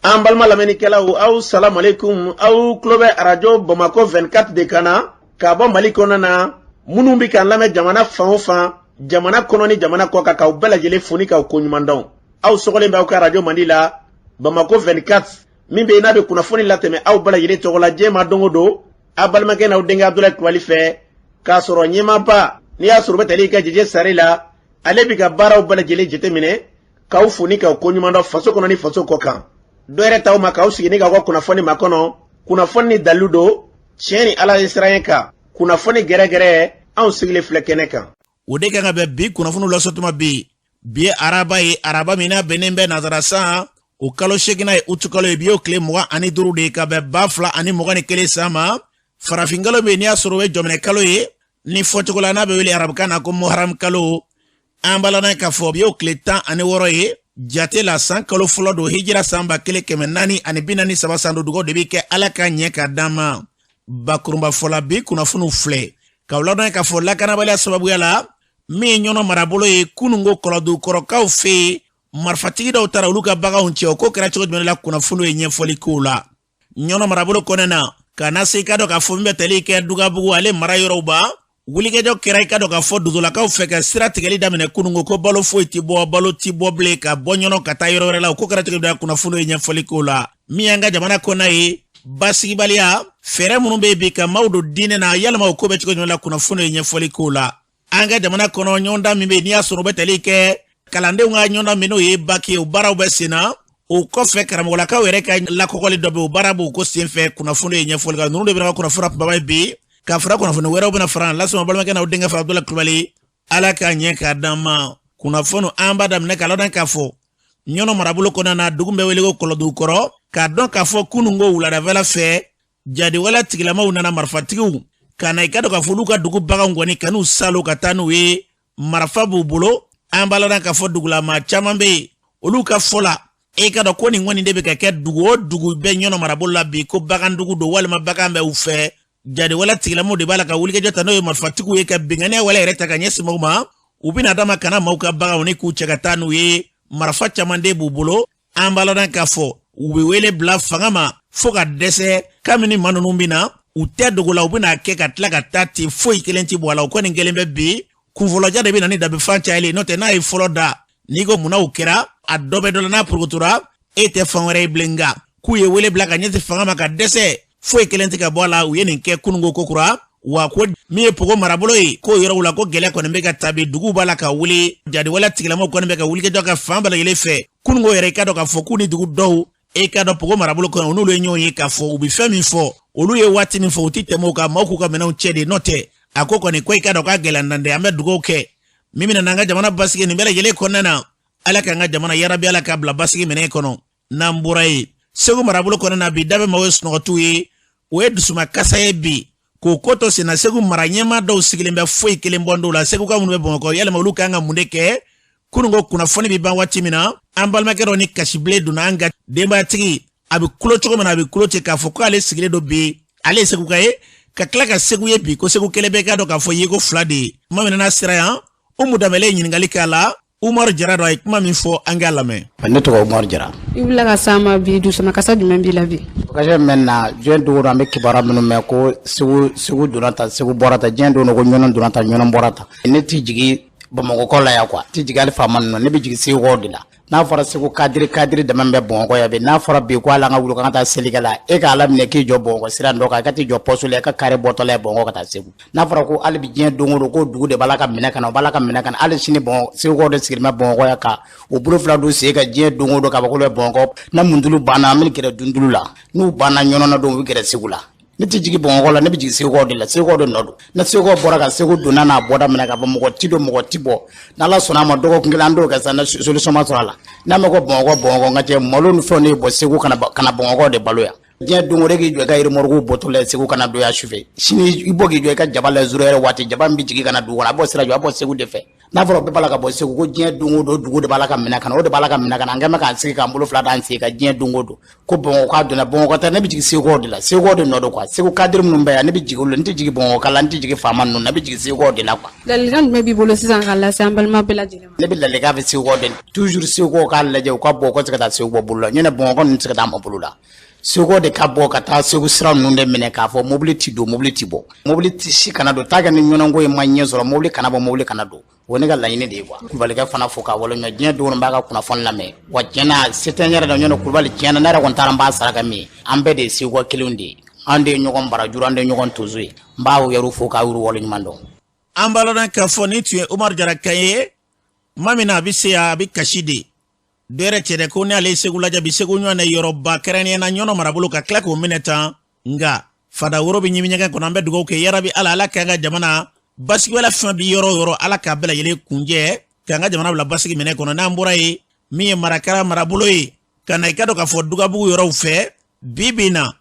An balima lamɛnnikɛlaw, aw salamalekun. Aw tulo bɛ Arajo Bamakɔ 24 de kan na k'a bɔ Mali kɔnɔna na. Minnu bɛ k'an lamɛn jamana fan o fan, jamana kɔnɔ ni jamana kɔ kan, k'aw bɛɛ lajɛlen fo ni k'aw koɲuman dɔn. Aw sɔgɔlen bɛ aw ka arajo mandi la, Bamakɔ 24, min bɛ yen n'a bɛ kunnafoni latɛmɛ aw bɛɛ lajɛlen tɔgɔ la diɲɛ ma don o don, aw balimakɛ n'aw denkɛ Abudulayi Kulubali fɛ, k'a sɔrɔ ɲɛmaaba n'i y'a sɔrɔ bɛ tali kɛ Jeje Sare la, ale bɛ ka baaraw bɛɛ lajɛlen jateminɛ, k'aw fo ni k'aw koɲuman dɔn faso kɔnɔ ni faso kɔ kan. Dɔ yɛrɛ t'aw ma k'aw sigi ni k'aw ka kunnafoni makɔnɔ, kunnafoni ni dalilu don, tiɲɛ ni Ala ye siran kan, kunnafoni gɛrɛgɛrɛ, anw sigilen filɛ kɛnɛ kan. O de kan ka bɛn bi kunnafoniw lasɔtuma bi. Bi ye araba ye, araba min n'a bɛnnen bɛ nazara san o kalo seginna ye, utukalo ye. Bi y'o tile 25 de ye ka bɛn 2021 san ma. Farafinkalo bɛ yen, n'i y'a sɔrɔ o ye jɔminɛ kalo ye ni fɔcogo la, n'a bɛ wele arabukan na ko muharam kalo. An b'a ladɔn k'a fɔ bi y'o tile 16 ye jate la, san kalo fɔlɔ don, hijira san 1443 san don. Dugaw de bɛ kɛ Ala ka ɲɛ ka d'an ma. Bakurunba fɔla, bi kunnafoniw filɛ k'aw ladɔn k'a fɔ lakanabaliya sababuya la, min ye Ɲɔnɔ marabolo ye, kununko Kɔlɔdukɔrɔkaw fɛ yen, marifatigi dɔw taara olu ka baganw cɛ. O ko kɛra cogo jumɛn la? Kunnafoniw ye ɲɛfɔli k'o la. Ɲɔnɔ marabolo kɔnɔna na, ka na se i ka dɔn k'a fɔ min bɛ tali kɛ Dugabugu ale mara yɔrɔw ba, wulikajɔ kɛra i ka dɔn k'a fɔ dozolakaw fɛ ka sira tigɛli daminɛ kununko, ko balo foyi tɛ bɔ, balo tɛ bɔ bilen ka bɔ Ɲɔnɔ ka taa yɔrɔ wɛrɛ la. O ko kɛra cogo jumɛn? Kunnafoniw ye ɲɛfɔli k'o la. Min y'an ka jamana kɔnɔna ye, basigibaliya fɛɛrɛ minnu bɛ bi ka maaw don diinɛ na, yalima o ko bɛ cogo jumɛn la? Kunnafoniw ye ɲɛfɔli k'o la. An ka jamana kɔnɔ, ɲɔgɔndan min bɛ yen n'i y'a sɔrɔ o bɛ tali kɛ kalandenw ka ɲɔgɔndan min, n'o ye baki ye, o baaraw bɛ sen na. O kɔfɛ, karamɔgɔlakaw yɛrɛ ka lakɔgɔli dɔ bɛ, o baara b'o ko senfɛ. Kunnafoni ye ɲɛfɔli kan. Ninnu de bɛna kunnafoni kunbaba ye bi, ka fara kunnafoni wɛrɛw bɛna fara lasɔn balimakɛ n'aw denkɛ fɛ, Abudulayi Kulubali. Ala k'a ɲɛ k'a d'an ma. Kunnafoni, an b'a daminɛ k'a ladɔn k'a fɔ Ɲɔnɔ marabolo kɔnɔna na, dugu bɛ wele ko Kɔlɔdugukɔrɔ, k'a dɔn k'a fɔ kununko wuladafɛla fɛ, jadiwale tigilamaw nana, marifatigiw ka na i ka dɔn k'a fɔ olu ka dugu baganw kɔni ka n'u salo ka taa n'u ye, marifa b'u bolo. An b'a ladɔn k'a fɔ dugulamaa caman bɛ yen, olu ka fɔ la, e ka dɔn ko nin kɔni de bɛ ka kɛ dugu o dugu bɛ Ɲɔnɔ marabolo la bi, ko bagandugu don walima bagan bɛ u fɛ, jadiwale tigilamaw de b'a la ka wulikajɔ ta, n'o ye marifatigiw ye, ka binkanniya wale yɛrɛ ta ka ɲɛsin maaw ma. U bɛna dama ka na maaw ka baganw ni k'u cɛ ka taa n'u ye, marifa caman de b'u bolo. An b'a ladɔn k'a fɔ u bɛ wele bila fanga ma fo ka dɛsɛ. Kabini maa ninnu bɛ na, u tɛ dogo la, u bɛna kɛ ka tila ka taa ten, foyi kelen tɛ bɔ a la. O kɔni kelen bɛ bi kunfɔlɔja de bɛ na ni dabifan cayali, n'o tɛ n'a ye fɔlɔ da, n'i ko munna o kɛra, a dɔ bɛ dɔ la, n'a porokotora, e tɛ fan wɛrɛ ye bilen. Nka k'u ye wele bila ka ɲɛsin fanga ma ka dɛsɛ, foyi kelen tɛ ka bɔ a la. U ye nin kɛ kununko kokura wa. Ko min ye Pogo marabolo ye, k'o yɔrɔw la ko gɛlɛya kɔni bɛ ka tabi, duguw b'a la ka wuli, jadiwale tigilamaw kɔni bɛ ka wulikajɔ kɛ fan bɛɛ lajɛlen fɛ. Kununko yɛrɛ, i ka dɔn k'a fɔ k'u ni dugu dɔw, e ka dɔn Pogo marabolo kɔnɔ, n'olu ye ɲɔgɔn ye k'a fɔ u bɛ fɛn min fɔ, olu ye waati min fɔ, u tɛ tɛmɛ o kan, maaw k'u ka minɛnw cɛ de, n'o tɛ a ko kɔni ko i ka dɔn k'a gɛlɛya dan dɛ. An bɛ dugawu kɛ min bɛna n'an ka jamana basigi nin bɛɛ lajɛlen kɔnɔna na, Ala k'an ka jamana, yarabi Ala k'a bila basigi minɛn kɔnɔ. N'an bɔra yen, Segu marabolo kɔnɔna na bi, da bɛ maaw ye sunɔgɔtiw ye, o ye dusumakasa ye bi k'o ko to senna. Segu mara ɲɛmaa dɔw sigilen bɛ, foyi kelen bɔ dɔw la. Seguka minnu bɛ Bamakɔ, yalima olu kan ka mun de kɛ? Kununko kunnafoni bɛ ban waati min na, an balimakɛ dɔ ni kasibilen donna an ka denbayatigi, a bɛ kulo cogo min na, a bɛ kulo ten k'a fɔ ko ale sigilen don bi, ale ye Seguka ye, ka tila ka Segu ye bi, ko Segu kelen bɛɛ k'a dɔn k'a fɔ yeko fila de ye. Kuma min n'a sera yan, Umu Danbɛlɛ ye ɲininkali k'a la. Umaru Jara dɔ a ye kuma min fɔ, an k'a lamɛn. Ne tɔgɔ Umaru Jara. I wulila ka s'an ma bi, dusumakasa jumɛn b'i la bi? Kasa min na, diɲɛ don o don an bɛ kibaruya minnu mɛn ko Segu, Segu donna tan, Segu bɔra tan, diɲɛ don o don ko Ɲɔnɔ donna tan, Ɲɔnɔ bɔra tan. Ne tɛ jigin Bamakɔkaw la yan quoi, n tɛ jigin hali faama ninnu na, ne bɛ jigin Segukaw de la. N'a fɔra Segu kadiri, kadiri dama bɛ Bamakɔ yan bi, n'a fɔra bi ko hali an ka wuli k'an ka taa selikɛ la, e k'a laminɛ k'i jɔ Bamakɔ sira dɔ kan, i ka t'i jɔ pɔsu la, i ka kari bɔtɔ la ye Bamakɔ ka taa Segu. N'a fɔra ko hali bi diɲɛ don o don ko dugu de b'a la ka minɛ ka na, o b'a la ka minɛ ka na, hali sini Bamakɔ Segukaw de sigilen bɛ Bamakɔ yan ka u bolo fila don sen kan diɲɛ don o don k'a fɔ k'olu bɛ Bamakɔ. Na mundulu banna, an bɛ gɛrɛ dundulu la, n'u banna Ɲɔnɔ na don, u bɛ gɛrɛ Segu la. Ne tɛ jigin Bamakɔ la, ne bɛ jigin Segukaw de la, Segukaw de nɔ don. Na Segukaw bɔra ka Segu donna n'a bɔda minɛ k'a fɔ mɔgɔ ti don, mɔgɔ ti bɔ, n'Ala sɔnna a ma, dɔgɔkun kelen an t'o kɛ sa, na solution ma sɔrɔ a la. N'a mɛn ko Bamakɔ, Bamakɔ, n ka cɛ, malo ni fɛnw de bɔ Segu ka na Bamakɔ de balo yan. Diɲɛ don o don k'i jɔ i ka remorque bɔtɔ la Segu ka na don yan sufɛ, sini i bɔ k'i jɔ i ka jaba la zéro heure waati, jaba min bɛ jigin ka na dugu kɔnɔ, a bɔ sira jɔ, a bɔ Segu de fɛ. N'a fɔra bɛɛ b'a la ka bɔ Segu, ko diɲɛ don o don, dugu de b'a la ka minɛ ka na, o de b'a la ka minɛ ka na. An kɛn bɛ k'an sigi k'an bolo fila d'an sen kan diɲɛ don o don, ko Bamakɔ k'a donna. Bamakɔ tɛ, ne bɛ jigin Segukaw de la, Segukaw de nɔ don quoi. Segu cadre minnu bɛ yan, ne bɛ jigin olu la. N tɛ jigin Bamakɔ la, n tɛ jigin faama ninnu na, ne bɛ jigin Segukaw de la quoi. Ladilikan jumɛn b'i bolo sisan ka lase an balima bɛɛ lajɛlen ma? Ne bɛ ladilikan fɛ Segukaw de, toujours Segukaw k'a lajɛ, u ka bɔ, u ka se ka taa Segu bɔ bolo la. Ɲɔntɛ Bamakɔ ninnu tɛ se ka taa ma bolo la. Segukaw de ka bɔ ka taa Segu sira ninnu de minɛ k'a fɔ mobili ti don, mobili ti bɔ, mobili ti si kana don. Tant que ni ɲɔnɔnko in ma ɲɛ sɔrɔ, mobili kana bɔ, mobili kana don. O ne ka laɲini de ye quoi. Kulubalikɛ fana fo k'a waleɲuman. Diɲɛ don o don, n b'a ka kunnafoni lamɛn wa. Tiɲɛ na, se tɛ n yɛrɛ la. Ɲɔnɔ Kulubali, tiɲɛ na, ne yɛrɛ kɔni taara n b'a saraka min ye, an bɛɛ de ye Seguka kelenw de ye, an de ye ɲɔgɔn barajuru, an de ye ɲɔgɔn tonso ye. N b'aw yɛrɛ fo k'aw yɛrɛ waleɲuman dɔn. An b'a lɔn k'a fɔ nin tun ye Umaru Jara kan ye. Tuma min na a bɛ se yan, a bɛ kasi de dɔ yɛrɛ cɛ dɛ, ko ne ale ye Segu lajɛ bi, Segu ɲɔgɔn na yɔrɔba, kɛrɛnkɛrɛnnenya na Ɲɔnɔ marabolo, ka tila k'o minɛ tan. Nka fada woro bɛ ɲimi ɲɛgɛn kɔnɔ. An bɛ dugawu kɛ, yarabi Ala, Ala k'an ka jamana basigiwɛlɛ fɛn bi yɔrɔ o yɔrɔ, Ala k'a bɛɛ lajɛlen kunjɛ, k'an ka jamana bila basigi minɛ kɔnɔ. N'an bɔra yen, min ye Marakala marabolo ye, ka na i ka dɔn k'a fɔ Dugabugu yɔrɔw fɛ bi bi na,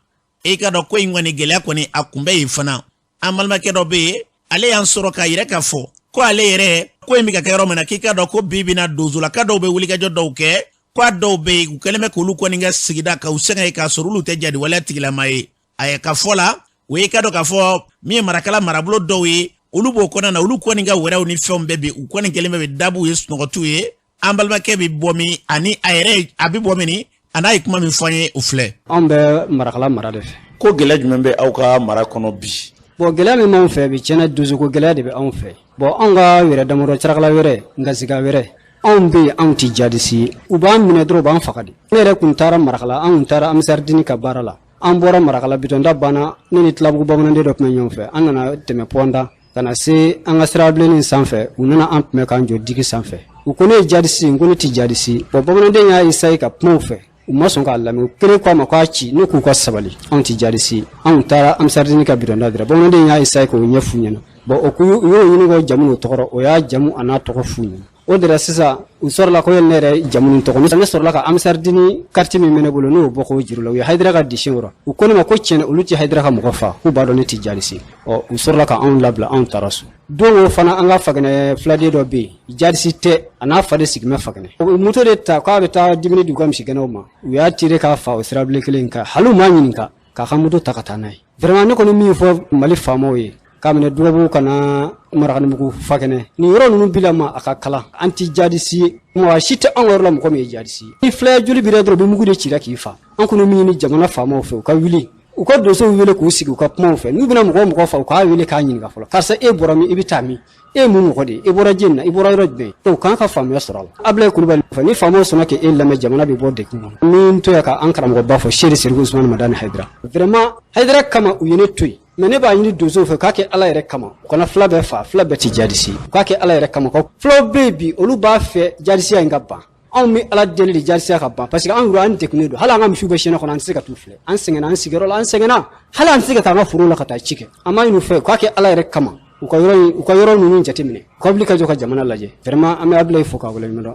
i ka dɔn ko in kɔni gɛlɛya kɔni a kunbɛ yen fana. An balimakɛ dɔ bɛ yen, ale y'an sɔrɔ k'a yira k'a fɔ ko ale yɛrɛ ko in bɛ ka kɛ yɔrɔ min na, k'i ka dɔn ko bi bi na donsolaka dɔw bɛ wulikajɔ dɔw kɛ, ko a dɔw bɛ yen, u kɛlen bɛ k'olu kɔni ka sigida ka u sɛgɛn ye, k'a sɔrɔ olu tɛ jadiwaleya tigilama ye. A ye ka fɔ la, o ye ka dɔn k'a fɔ min ye Marakala marabolo dɔw ye, olu b'o kɔnɔna na, olu kɔni ka wɛrɛw ni fɛnw bɛɛ bi, u kɔni kɛlen bɛ dabuw ye, sunɔgɔtiw ye. An balimakɛ bɛ bɔ min ani a yɛrɛ a bɛ bɔ min a n'a ye kuma min fɔ an ye, o filɛ. Anw bɛ Marakala mara de fɛ. Ko gɛlɛya jumɛn bɛ aw ka mara kɔnɔ bi? Bon, gɛlɛya min b'anw fɛ bi, tiɲɛna, donsoko gɛlɛya de bɛ anw fɛ. Bon, anw ka yɛrɛ damadɔ, carakala wɛrɛ, ngasiga wɛrɛ, anw bɛ yen, anw tɛ jadisi ye. U b'an minɛ dɔrɔn, u b'an faga de. Ne yɛrɛ kun taara Marakala, an kun taara Amisardini ka baara la. An bɔra Marakala, bitɔnda banna, ne ni Tilabugu bamananden dɔ tun bɛ ɲɔgɔn fɛ. An nana tɛmɛ pɔnda ka na se an ka sirabilennin sanfɛ, u nana an tun bɛ k'an jɔ digi sanfɛ. U ko ne ye jadisi, n ko ne tɛ jadisi. Bon, bamananden y'a essayer ka kuma u fɛ, u ma sɔn k'a lamɛn. U kelen ko a ma k'a ci ne k'u ka sabali, anw tɛ jadisi. Anw taara Amisardini ka bidɔnda dira, bamananden y'a essayer k'o ɲɛ f'u ɲɛna. Bon, o k'u y'o ɲini k'o jamu n'o tɔgɔ, o y'a jamu a n'a tɔgɔ f'u ɲɛna. O de la sisan u sɔrɔla ko ne yɛrɛ jamu ni tɔgɔ, ne sɔrɔla ka Amisardini carte min bɛ ne bolo, n'o bɔ k'o jira u la. U ye Hayidara ka disi kɔrɔ, u ko ne ma ko tiɲɛ olu tɛ Hayidara ka mɔgɔ fa, k'u b'a dɔn ne tɛ jadisi. Ɔ, u sɔrɔla ka anw labila, anw taara so. Don o fana, an ka Faginɛ filaden dɔ bɛ yen, jadisi tɛ, a n'a fa de sigin bɛ Faginɛ. U moto de ta k'a bɛ taa dumuni di u ka misigɛnnaw ma, u y'a tiré k'a fa o sirabilen kelen in kan, hali u m'a ɲininka, k'a ka moto ta ka taa n'a ye. Vraiment, ne kɔni min fɔ Mali faamaw ye, k'a minɛ Dugabugu ka na Marakaninbugu, Fakɛnɛ, nin yɔrɔ ninnu bilama a ka kalan, an tɛ jadisi ye, mɔgɔ si tɛ anw ka yɔrɔ la mɔgɔ min ye jadisi ye. Ni filaya joli b'i la dɔrɔn, u bɛ mugu de ci la k'i fa. An kɔni min ɲini jamana faamaw fɛ, u ka wuli, u ka donsow wele k'u sigi u ka kumaw fɛ. N'u bɛna mɔgɔ mɔgɔ fa, u k'a wele k'a ɲininka fɔlɔ: karisa, e bɔra min, i bɛ taa min, e ye mun mɔgɔ de ye, e bɔra jeni na, i bɔra yɔrɔ jumɛn? U k'an ka faamuya sɔrɔ a la. Abulayi Kulubali fɛ, ni faamaw sɔnna k'e lamɛn, jamana bɛ bɔ degun kɔnɔ. Min to yan ka an karamɔgɔba fɔ, Seri Seriku Usumani Madani Hayidara, vraiment Hayidara kama u ye ne to yen. Mais ne b'a ɲini donsow fɛ k'a kɛ Ala yɛrɛ kama, u kana fila bɛɛ fa, fila bɛɛ tɛ jadisi. U k'a kɛ Ala yɛrɛ kama. Fulaw bɛ yen bi, olu b'a fɛ jadisiya in ka ban. Anw bɛ Ala deli de jadisiya ka ban, parce que anw yɛrɛ an degunnen don. Hali an ka misiw bɛ sɛnɛ kɔnɔ, an tɛ se ka t'u filɛ. An sɛgɛnna an sigiyɔrɔ la, an sɛgɛnna, hali an tɛ se ka taa an ka foro la ka taa ci kɛ. An b'a ɲini u fɛ u k'a kɛ Ala yɛrɛ kama, u ka yɔrɔ, u ka yɔrɔ ninnu jateminɛ, u ka wuli ka jɔ ka jamana lajɛ. Vraiment, an bɛ Abulayi fo k'a waleɲuman dɔn.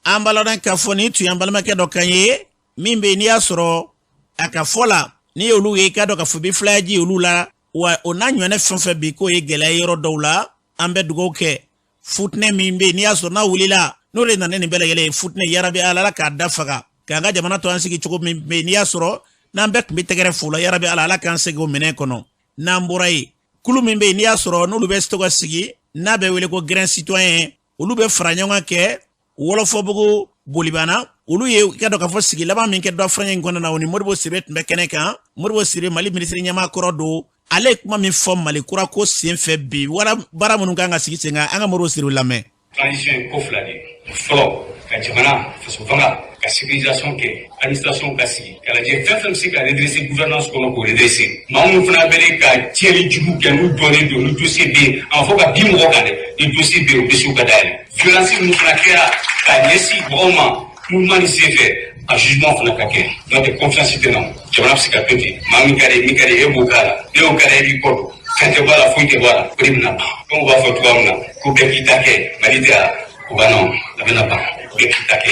An b'a lɔn k'a fɔ nin tun y'an balimakɛ dɔ kan ye min bɛ yen, n'i y'a sɔrɔ a ka fɔ la, n'i y'olu ye, i k'a dɔn k'a fɔ i bɛ filaya ji olu la wa. O n'a ɲɔgɔnna fɛn fɛn bi k'o ye gɛlɛya yɔrɔ dɔw la, an bɛ dugawu kɛ. Futinɛ min bɛ yen, n'i y'a sɔrɔ n'a wulila, n'o de nana nin bɛɛ lajɛlen ye, futinɛ, yarabi Ala, Ala k'a da faga, k'an ka jamana to an sigi cogo min bɛ yen, n'i y'a sɔrɔ n'an bɛɛ tun bɛ tɛgɛrɛ fo la, yarabi Ala, Ala k'an segin o minɛn kɔnɔ. N'an bɔra yen, kulu min bɛ yen, n'i y'a sɔrɔ n'olu bɛ to ka sigi, n'a bɛ wele ko Grain Citoyen, olu bɛ fara ɲɔgɔn kan kɛ Wɔlɔfɔbugu Bolibana. Olu ye i ka dɔn k'a fɔ sigi laban min kɛ dɔ furancɛ in kɔnɔna na, o ni Modibo Sidibe tun bɛ kɛnɛ kan. Modibo Sidibe, Mali minisiri ɲɛmaa kɔrɔ don, ale ye kuma min fɔ Mali kura ko sen fɛ bi, wara baara minnu kan ka sigi sen kan, an ka Modibo Sidibe lamɛn. Transition ye ko fila de ye. Fɔlɔ, ka jamana faso fanga ka sécurisation kɛ, administration ka sigi ka lajɛ, fɛn fɛn bɛ se ka redresser gouvernance kɔnɔ, k'o redresser. Maa minnu fana bɛ ka tiɲɛni jugu kɛ, n'u dɔnnen don, ni dossier bɛ yen, a ma fɔ ka bin mɔgɔ kan dɛ, ni dossier bɛ yen, o dossier ka dayɛlɛ. Violence minnu fana kɛra ka ɲɛsin mɔgɔw ma mouvement nin senfɛ, a jugement fana ka kɛ. N'o tɛ, confiance tɛ na, jamana bɛ se ka to ten, maa min ka di min ka di e b'o k'a la, ne y'o k'a la, e b'i kɔ don, fɛn tɛ bɔ a la, foyi tɛ bɔ a la, o de bɛna ban. Comme u b'a fɔ cogoya min na ko bɛɛ k'i ta kɛ, Mali tɛ yan, o ba nɔ a bɛna ban, bɛɛ k'i ta kɛ.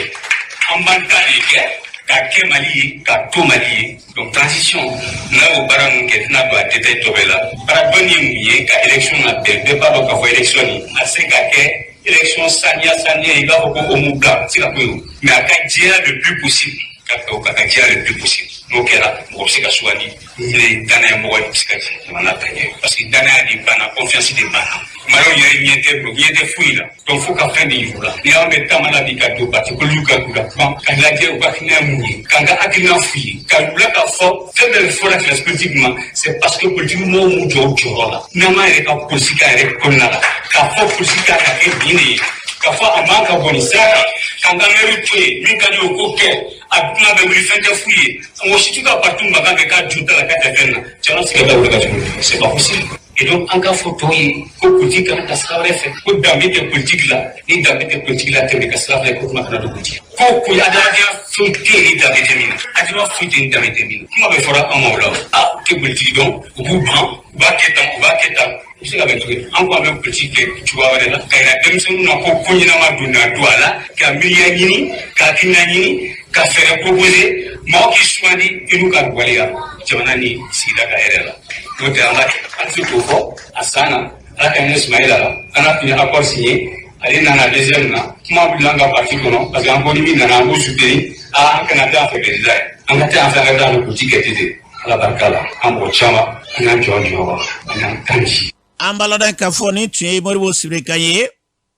An b'an ta de kɛ ka kɛ Mali ye, ka to Mali ye. Donc transition n'a y'o baara ninnu kɛ, tɛna don a détail tɔ bɛɛ la. Baara dɔnni ye mun ye? Ka élection labɛn. Bɛɛ b'a dɔn k'a fɔ élection nin a se ka kɛ. Élection saniya saniya, i b'a fɔ ko o m'u bila, a tɛ se ka ko ye o, mais a ka jɛya le plus possible, ka o ka jɛya le plus possible. N'o kɛra, mɔgɔ bɛ se ka sugandi ni danaya mɔgɔ ye, bɛ se ka jamana ta ɲɛ, parce que danaya de banna, confiance de banna. Maliyɛnw yɛrɛ ɲɛ tɛ ɲɛ tɛ foyi la. Donc fo ka fɛn de yir'u la. Ni anw bɛ taama la bi ka don parti politique kan, k'u la kuma, ka lajɛ u ka hakilina ye mun ye, k'an ka hakilina f'u ye, ka yir'u k'a fɔ fɛn bɛɛ bɛ fɔra classe politique ma, c'est parce que politique mɔgɔw m'u jɔ u jɔyɔrɔ la. N'an m'an yɛrɛ ka politique yɛrɛ kɔnɔna la, k'a fɔ politique kan ka kɛ nin de ye, k'a fɔ a man ka bɔ nin sira kan, k'an ka mɛriw to yen, min ka di o k'o kɛ, a kuma bɛ wuli, fɛn tɛ f'u ye. Mɔgɔ si t'u ka parti mankan kɛ k'a ju t'a la, k'a tɛ fɛn na. Jamana tɛ se ka taa wuli ka cogo di? C'est pas possible. Et donc an k'a fɔ tɔw ye ko politique kana taa sira wɛrɛ fɛ, ko danbe tɛ politique la. Ni danbe tɛ politique la, tɛmɛ ka sira fɛ, ko kuma kana don politique. Ko adamadenya foyi tɛ yen ni danbe tɛ min na, adama foyi tɛ ni danbe tɛ min na. Kuma bɛ fɔra an ma o la, a u tɛ politique dɔn, u b'u ban, u b'a kɛ tan, u b'a kɛ tan. U bɛ se ka bɛn cogo di? An ko an bɛ politique kɛ cogoya wɛrɛ la, ka yira denmisɛnninw na ko ɲɛnama donna don a la, ka miiriya ɲini, ka hakilina ɲini, ka fɛɛrɛ proposer, mɔgɔ k'i sugandi i n'u ka waleya jamana ni sigida ka hɛrɛ la. N'o tɛ, an b'a kɛ, an tɛ se k'o fɔ a san na. Ala ka hinɛ Sumayila la, an n'a tun ye accord signé, ale nana deuxième na, kuma wulila an ka parti kɔnɔ, parce que an ko ni min nana, an b'o soutenir. Aa, an kana taa an fɛ président ye, an ka taa an fɛ, an ka taa an fɛ politique kɛ ten. Ala barika la, an mɔgɔ caman, an y'an jɔ an jɔyɔrɔ, an y'an kan ci. An b'a ladɔn k'a fɔ nin tun ye Modibo Sidibe kan ye.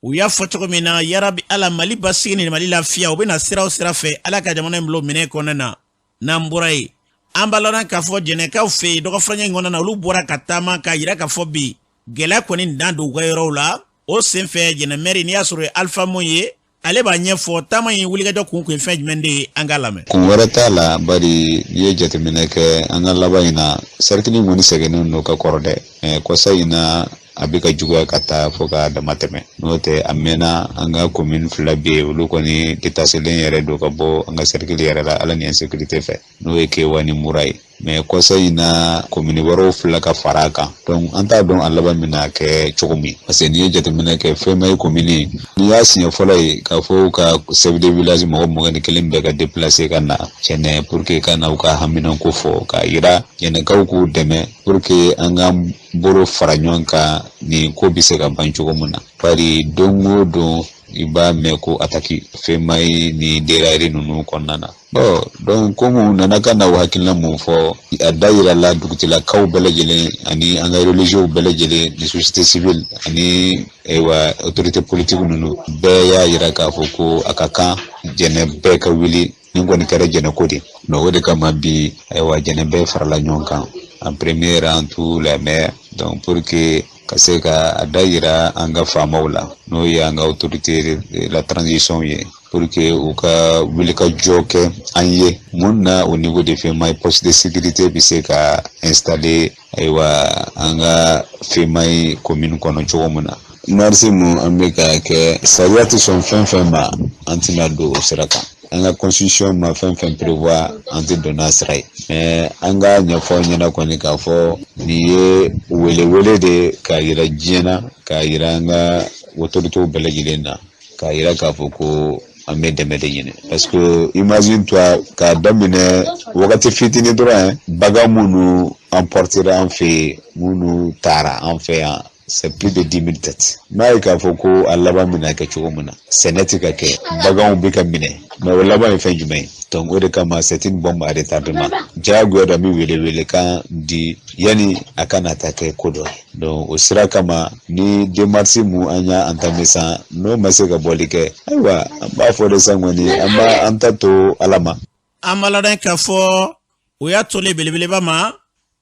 U y'a fɔ cogo min na, yarabi Ala, Mali basigi ni Mali lafiya, u bɛna sira o sira fɛ, Ala ka jamana in bila minɛ kɔnɔna na. N'an bɔra yen, an b'a ladɔn k'a fɔ Jɛnɛkaw fɛ yen, dɔgɔfurancɛ in kɔnɔna na, olu bɔra ka taama k'a yira k'a fɔ bi gɛlɛya kɔni dan don u ka yɔrɔw la. O senfɛ, Jɛnɛ mɛri, n'i y'a sɔrɔ ye Alifa Mun ye, ale b'a ɲɛfɔ taama in wulikajɔ kun kun ye fɛn jumɛn de ye. An k'a lamɛn. Kun wɛrɛ t'a la, bari n'i ye jateminɛ kɛ an ka laban in na, cercle kɔni sɛgɛnnen don ka kɔrɔ dɛ, mais kɔsa in na, a bɛ ka juguya ka taa fo ka dama tɛmɛ. N'o tɛ, a mɛnna. An ka commune fila bɛ yen, olu kɔni détachelen yɛrɛ don ka bɔ an ka cercle yɛrɛ la, Ala ni insécurité fɛ, n'o ye Kewa ni Mura ye. Mais kɔsa in na, commune wɛrɛw fila ka fara a kan. Donc an t'a dɔn a laban bɛna kɛ cogo min, parce que n'i ye jateminɛ kɛ, Femaye commune, n'i y'a siɲɛ fɔlɔ ye k'a fɔ ka chef de village mɔgɔ 21 bɛɛ ka déplacer ka na Jɛnɛ pour que ka na u ka haminanko fɔ, k'a yira Jɛnɛkaw k'u dɛmɛ pour que an ka bolo fara ɲɔgɔn kan, nin ko bɛ se ka ban cogo min na. Bari don o don, i b'a mɛn ko attaque Femaye ni Derari ninnu kɔnɔna na. Bon, donc komi u nana ka na o hakilina mun fɔ, a da yirala dugutigilakaw bɛɛ lajɛlen ani an ka religieux bɛɛ lajɛlen ni société civile ani ayiwa autorité politique ninnu bɛɛ y'a yira k'a fɔ ko a ka kan Jɛnɛ bɛɛ ka wuli. Nin kɔni kɛra Jɛnɛ ko de. Donc o de kama bi, ayiwa, Jɛnɛ bɛɛ farala ɲɔgɔn kan, en premier rang tous les maires, donc pour que ka se ka a da yira an ka faamaw la, n'o ye an ka autorité de la transition ye, pour que u ka wuli ka jɔ kɛ an ye mun na au niveau de Femaye, poste de sécurité bɛ se ka installer, ayiwa, an ka Femaye commune kɔnɔ cogo min na. Marche mun an bɛ ka kɛ, sariya tɛ sɔn fɛn fɛn ma, an tɛna don o sira kan. An ka constitution ma fɛn fɛn prévoir, an tɛ don n'a sira ye. Mais an ka ɲɛfɔ ɲɛna kɔni k'a fɔ nin ye welewele de k'a yira diɲɛ na, k'a yira an ka autorités bɛɛ lajɛlen na, k'a yira k'a fɔ ko an bɛ dɛmɛ de ɲini, parce que imagine toi, k'a daminɛ wagati fitinin dɔrɔn, bagan minnu emportera an fɛ yen, minnu taara an fɛ yan, c'est plus de 10 000 têtes. N'a ye k'a fɔ ko a laban bɛna kɛ cogo min na, sɛnɛ tɛ ka kɛ, baganw bɛ ka minɛ, mais o laban ye fɛn jumɛn ye? Donc o de kama, c'est une bombe à retardement. Diyagoya dɔ, an bɛ wele-welekan di yanni a kana taa kɛ ko dɔ ye. Donc o sira kama, ni démarche mun an y'a entamé san, n'o ma se ka bɔli kɛ, ayiwa, an b'a fɔ de san kɔni, an b'a an ta to Ala ma. An b'a ladɔn k'a fɔ o y'a tolen belebeleba ma.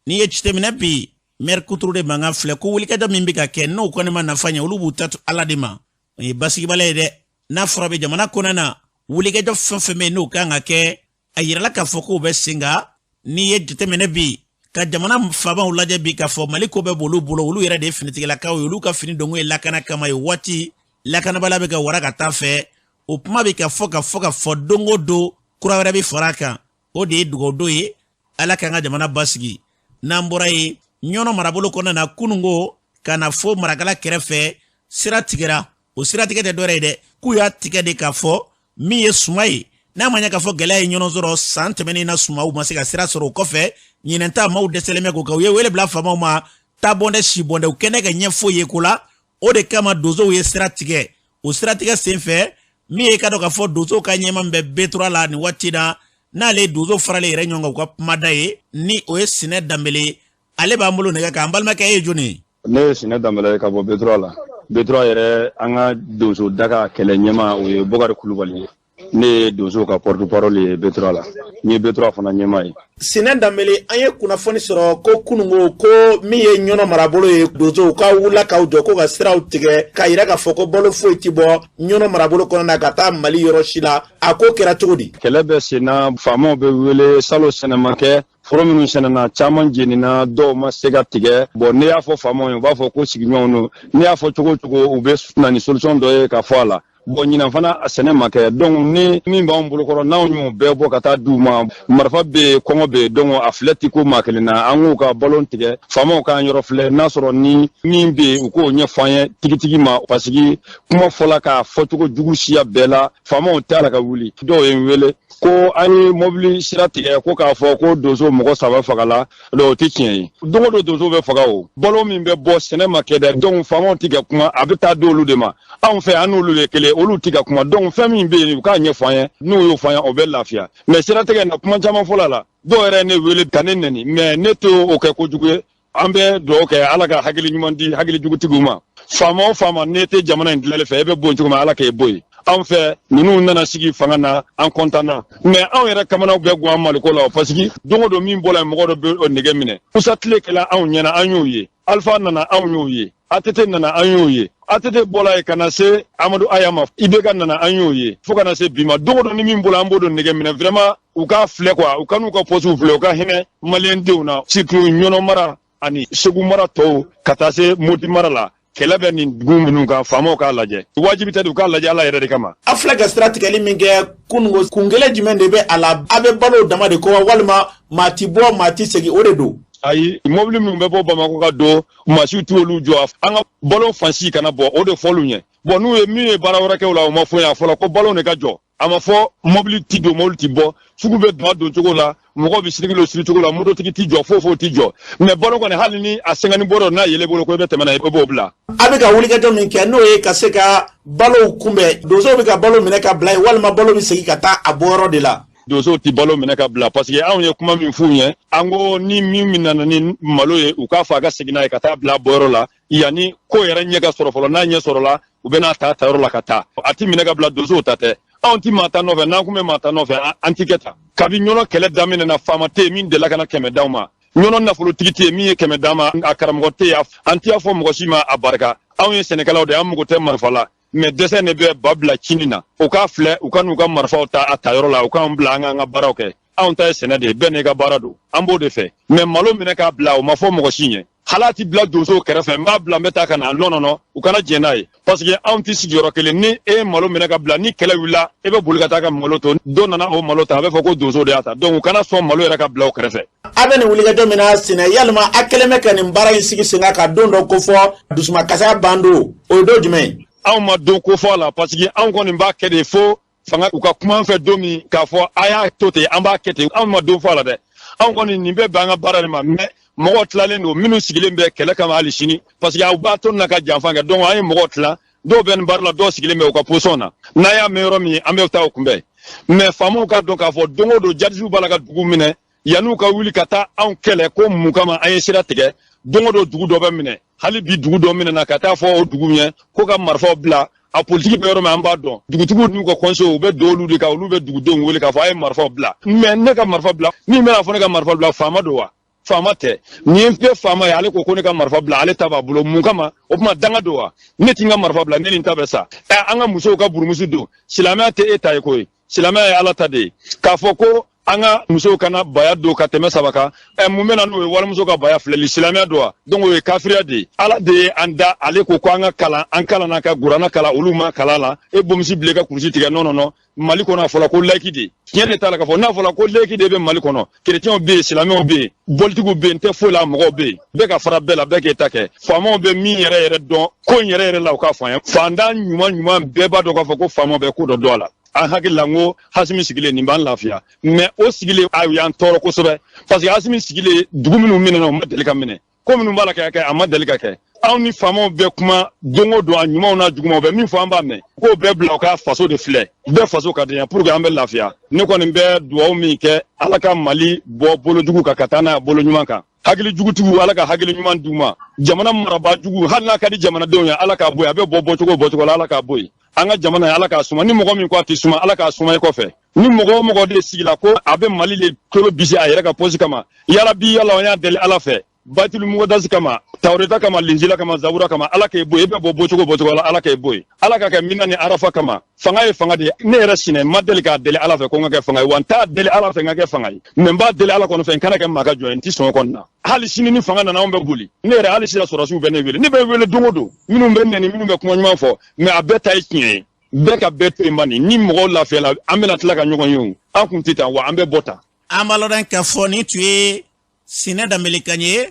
N'i ye jateminɛ bi, maire kuturu de mankan filɛ ko wulikajɔ min bɛ ka kɛ, n'o kɔni ma nafa ɲɛ, olu b'u ta to Ala de ma. O ye basigibala ye dɛ. N'a fɔra bɛ jamana kɔnɔna na, wulikajɔ fɛn fɛn bɛ yen, n'o kan ka kɛ, a yirala k'a fɔ k'o bɛ sen kan. N'i ye jateminɛ bi, ka jamana faamaw lajɛ bi, k'a fɔ Mali ko bɛɛ b'olu bolo, olu yɛrɛ de ye finitigilakaw ye, olu ka fini donko ye lakana kama ye. Waati lakanabaliya bɛ ka wara ka taa fɛ, o kuma bɛ ka fɔ ka fɔ ka fɔ don o don, kura wɛrɛ bɛ fara a kan. O de ye dugawudon ye, Ala k'an ka jamana basigi. N'an bɔra yen, Ɲɔnɔ marabolo kɔnɔna na, kununko ka na fo Marakala kɛrɛfɛ, sira tigɛra. O siratigɛ tɛ dɔwɛrɛ ye dɛ, k'u y'a tigɛ de k'a fɔ min ye suma ye. N'a ma ɲɛ k'a fɔ gɛlɛya ye ɲɔgɔn sɔrɔ san tɛmɛnen na, sumaw ma se ka sira sɔrɔ. O kɔfɛ, ɲinɛn ta maaw dɛsɛlen bɛ k'o kɛ. U ye wele bila faamaw ma, ta bɔndɛ si bɔndɛ, u kɛnɛ ka ɲɛfɔ ye ko la. O de kama donsow ye sira tigɛ. O siratigɛ senfɛ, min ye ka dɔn k'a fɔ donsow ka ɲɛma min bɛ B3 la nin waati na, n'ale ye donso faralen yɛrɛ ɲɔgɔn kan u ka kumada ye, ni o ye Sinɛ Danbele, ale b'an bolo nɛgɛ kan. An balimakɛ, e ye jɔni ye? Ne ye Sinɛ Danbele ye ka bɔ B3 la. B3 yɛrɛ, an ka donso daga kɛlɛ ɲɛma, o ye Bokari Kulubali ye. Ne ye donsow ka porte parole ye B3 la, n ye B3 fana ɲɛma ye. Sinɛ Danbele, an ye kunnafoni sɔrɔ ko kunungo ko min ye Ɲɔnɔ marabolo ye, donsow ka wulila k'aw jɔ ko ka siraw tigɛ k'a yira k'a fɔ ko balo foyi ti bɔ Ɲɔnɔ marabolo kɔnɔ na ka taa Mali yɔrɔ si la. A ko kɛra cogo di? Kɛlɛ bɛ senna, faamaw bɛ wele. Salo sɛnɛma kɛ, foro minnu sɛnɛna caman jenina, dɔw ma se ka tigɛ. Bon, ne y'a fɔ faamaw ye, u b'a fɔ ko sigiɲɔgɔnw don. Ne y'a fɔ cogo o cogo, u bɛ na ni solution dɔ ye ka fɔ a la. Bon, ɲinan fana a sɛnɛ ma kɛ. Donc ni min b'anw bolokɔrɔ, n'anw y'o bɛɛ bɔ ka taa di u ma, marifa bɛ yen, kɔngɔ bɛ yen. Donc a filɛ ti ko maa kelen na, an k'u ka balo tigɛ. Faamaw k'an yɔrɔ filɛ, n'a sɔrɔ ni min bɛ yen, u k'o ɲɛfɔ an ye tigitigi ma, parce que kuma fɔla k'a fɔcogo jugu siya bɛɛ la, faamaw t'a la ka wuli. Dɔw ye n wele ko an ye mobili sira tigɛ, ko k'a fɔ ko donso mɔgɔ 3 fagala. Donc o tɛ tiɲɛ ye. Don o don donso bɛ faga. O balo min bɛ bɔ, sɛnɛ ma kɛ dɛ. Donc faamaw tɛ ka kuma, a bɛ taa di olu de ma. Anw fɛ, an n'olu ye kelen, olu tɛ ka kuma. Donc fɛn min bɛ yen, u k'a ɲɛfɔ an ye. N'u y'o fɔ an ye, o bɛ lafiya. Mais siratigɛ na, kuma caman fɔla la, dɔw yɛrɛ ne wele ka ne nɛni, mais ne t'o kɛ kojugu ye. An bɛ dugawu kɛ, Ala ka hakili ɲuman di hakili jugutigiw ma. Faama o faama, n'e tɛ jamana in dilanli fɛ, e bɛ bɔ yen cogo min, Ala k'e bɔ yen. Anw fɛ, ninnu nana sigi fanga na, an kɔntanna, mais anw yɛrɛ kamanaw bɛɛ guwan Maliko la, parce que don o don min bɔla yen, mɔgɔ dɔ bɛ o nɛgɛ minɛ. Musa tile kɛla anw ɲɛna, an y'o ye. Alpha nana, anw y'o ye. ATT nana, an y'o ye. ATT bɔla yen ka na se Amadu Aya ma, IBK nana, an y'o ye, fo ka na se bi ma. Don o don ni min bɔla, an b'o don nɛgɛ minɛ. Vraiment, u k'a filɛ quoi, u ka n'u ka postew filɛ, u ka hinɛ maliyɛn denw na, surtout Ɲɔnɔ mara ani Segu mara tɔw, ka taa se Moti mara la. Kɛlɛ bɛ nin dugu minnu kan, faamaw k'a lajɛ. Wajibi tɛ, u k'a lajɛ Ala yɛrɛ de kama. A filɛ ka sira tigɛli min kɛ kunungo, kun kelen jumɛn de bɛ a la? A bɛ balo dama de kɔ, walima maa ti bɔ, maa ti segin, o de don? Ayi, mobili minnu bɛ bɔ Bamakɔ ka don, maa si t'olu jɔ. An ka balo fansi kana bɔ, o de fɔl'u ɲɛ. Bon, n'u ye min ye baara wɛrɛ kɛ o la, o ma fɔ ɲɛ. A fɔla ko balo de ka jɔ, a ma fɔ mobili ti don, mobili ti bɔ. Sugu bɛ don a don cogo la, mɔgɔw bɛ siriki siri cogo la, mototigi ti jɔ, foyi foyi ti jɔ. Mais balo kɔni, hali ni a sɛgɛnni bɔrɔ n'a yɛlɛ bolo ko i bɛ tɛmɛ n'a ye, i b'o bila. A bɛ ka wulikajɔ min kɛ, n'o ye ka se ka balow kunbɛn, donsow bɛ ka balo minɛ ka bila yen, walima balo bɛ segin ka taa a bɔyɔrɔ de la? Donsow ti balo minɛ ka bila, parce que anw ye kuma min f'u ɲɛ, an ko ni min nana ni malo ye, u k'a fɔ a ka segin n'a ye ka taa bila bɔyɔrɔ la, yanni ko yɛrɛ ɲɛ ka sɔrɔ fɔlɔ. N'a ɲɛ sɔrɔla, u bɛna ta tayɔrɔ la ka taa. A ti minɛ ka bila, donsow ta tɛ. Anw ti maa ta nɔfɛ. N'an kun bɛ maa ta nɔfɛ, an ti kɛ tan. Kabi Ɲɔnɔ kɛlɛ daminɛ na, faama tɛ yen min delila ka na 100 d'anw ma. Ɲɔnɔ nafolotigi tɛ yen min ye 100 d'an ma. A karamɔgɔ tɛ yen, an t'i fɔ mɔgɔ si ma a barika. Anw ye sɛnɛkɛlaw de ye, an mago tɛ marifa la, mais dɛsɛ de bɛ ba bila cini na. U k'a filɛ, u ka n'u ka marifaw ta a tayɔrɔ la, u k'an bila an k'an ka baaraw kɛ. Anw ta ye sɛnɛ de ye, bɛɛ n'i ka baara don, an b'o de fɛ. Mais malo minɛ k'a bila, o ma fɔ mɔgɔ si ɲɛ. Hali ti bila donsow kɛrɛfɛ, n b'a bila, n bɛ taa ka na. Non non non, u kana jɛn n'a ye, parce que anw ti sigiyɔrɔ kelen. Ni e ye malo minɛ ka bila, ni kɛlɛ wulila, e bɛ boli ka taa ka malo to. Dɔ nana o malo ta, a bɛ fɔ ko donso de y'a ta. Donc u kana sɔn malo yɛrɛ ka bila o kɛrɛfɛ. A bɛ nin wulikajɔ min na Sinɛ, yalima a kɛlen bɛ ka nin baara in sigi sen kan ka don dɔ kofɔ, dusumakasaya ban don, o ye don jumɛn ye? Anw ma don ko fɔ a la, parce que anw kɔni b'a kɛ de fo fanga u ka kuma an fɛ don min k'a fɔ a y'a to ten, an b'a kɛ ten. Anw ma don fɔ a la dɛ. Anw kɔni, nin bɛ bɛn an ka baara de ma. Mais mɔgɔw tilalen don, minnu sigilen bɛ kɛlɛ kama hali sini, parce que aw b'a to na ka janfa kɛ. Donc an ye mɔgɔw tila, dɔw bɛ nin baara la, dɔw sigilen bɛ u ka position na. N'an y'a mɛn yɔrɔ min, an bɛ taa o kunbɛn. Mais faamaw ka dɔn k'a fɔ don o don jadisiw b'a la ka dugu minɛ, yan'u ka wuli ka taa anw kɛlɛ ko mun kama an ye sira tigɛ. Don o don dugu dɔ bɛ minɛ. Hali bi dugu dɔ minɛna ka taa fɔ o dugu ɲɛ ko ka marifaw bila. A politiki bɛ yɔrɔ min, an b'a dɔn. Dugutigiw n'u ka conseil, u bɛ don olu de kan, olu bɛ dugudenw wele k'a fɔ a ye marifaw bila. Mais ne ka marifa bila, min bɛna fɔ ne ka marifa bila, faama don wa? Faama tɛ. Nin ye faama ye, ale ko ko ne ka marifa bila, ale ta b'a bolo mun kama? O tuma danga don wa? Ne ti n ka marifa bila, ne ni n ta bɛ sa. Ɛ, an ka musow ka burumusi don. Silamɛya tɛ e ta ye koyi, silamɛya ye Ala ta de ye. K'a fɔ ko an ka musow kana baya don ka tɛmɛ 3 kan, ɛ, mun bɛ na n'o ye? Walimuso ka baya filɛli, silamɛya don wa? Donc o ye kafiriya de ye. Ala de ye an da, ale ko ko an ka kalan, an kalanna ka guranna kalan, olu ma kalan la. E bomisi bilen ka kurusi tigɛ. Non non non, Mali kɔnɔ a fɔla ko laïque de, tiɲɛ de t'a la. K'a fɔ n'a fɔla ko laïque de bɛ Mali kɔnɔ, kerecɛnw bɛ yen, silamɛw bɛ yen, bɔlitigiw bɛ yen, n tɛ foyi la, mɔgɔw bɛ yen, bɛɛ ka fara bɛɛ la, bɛɛ k'e ta kɛ. Faamaw bɛ min yɛrɛ yɛrɛ dɔn ko in yɛrɛ yɛrɛ la, u k'a fɔ an ye. Fantan ɲuman ɲuman bɛɛ b'a dɔn k'a fɔ ko faamaw bɛ ko dɔ dɔn a la. An hakili la n ko Hasimi sigilen nin b'an lafiya, mais o sigilen a y'an tɔɔrɔ kosɛbɛ, parce que Hasimi sigilen, dugu minnu minɛna, o ma deli ka minɛ. Ko minnu b'a la ka kɛ, a ma deli ka kɛ. Anw ni faamaw bɛ kuma don o don, a ɲumanw n'a jugumanw bɛ min fɔ, an b'a mɛn. K'o bɛɛ bila, u ka faso de filɛ, bɛɛ faso ka di yan pour que an bɛ lafiya. Ne kɔni bɛ dugawu min kɛ, Ala ka Mali bɔ bolo jugu kan ka taa n'a ye bolo ɲuman kan. Hakili jugutigiw, Ala ka hakili ɲuman d'u ma. Jamana marabaa jugu, hali n'a ka di jamanadenw ye, Ala k'a bɔ yen. A bɛ bɔ bɔcogo o bɔcogo la, Ala k'a bɔ yen. An ka jamana ye, Ala k'a suma. Ni mɔgɔ min ko a tɛ suma, Ala k'a suma i kɔfɛ. Ni mɔgɔ o mɔgɔ de sigila ko a bɛ Mali de kolo bisi a yɛrɛ ka posi kama, yarabi, yala, an y'a deli Ala fɛ, Batulu Mugudasi kama, Tawureta kama, Linjila kama, Zabura kama, Ala k'e bɔ yen. I bɛ bɔ bɔcogo bɔcogo la, Ala k'e bɔ yen. Ala ka kɛ Mina ni Arafa kama. Fanga ye fanga de ye. Ne yɛrɛ sinɛ n ma deli k'a deli Ala fɛ ko n ka kɛ fanga ye, wa n t'a deli Ala fɛ n ka kɛ fanga ye, mais n b'a deli Ala kɔni fɛ n kana kɛ maa ka jɔn ye. N ti sɔn o kɔni na. Hali sini ni fanga nana, anw bɛ boli. Ne yɛrɛ, hali sisan sɔrɔdasiw bɛ ne wele, ne bɛ wele don o don, minnu bɛ nɛni, minnu bɛ kuma ɲuman fɔ, mais a bɛɛ ta ye tiɲɛ ye. Bɛɛ ka bɛɛ to yen bani. Ni mɔgɔw lafiyala, an bɛna tila ka ɲɔgɔn ye. O an kun tɛ tan wa, an bɛ bɔ tan. An b'a lɔn k'a fɔ nin tun ye Sinɛ Danbele kan ye.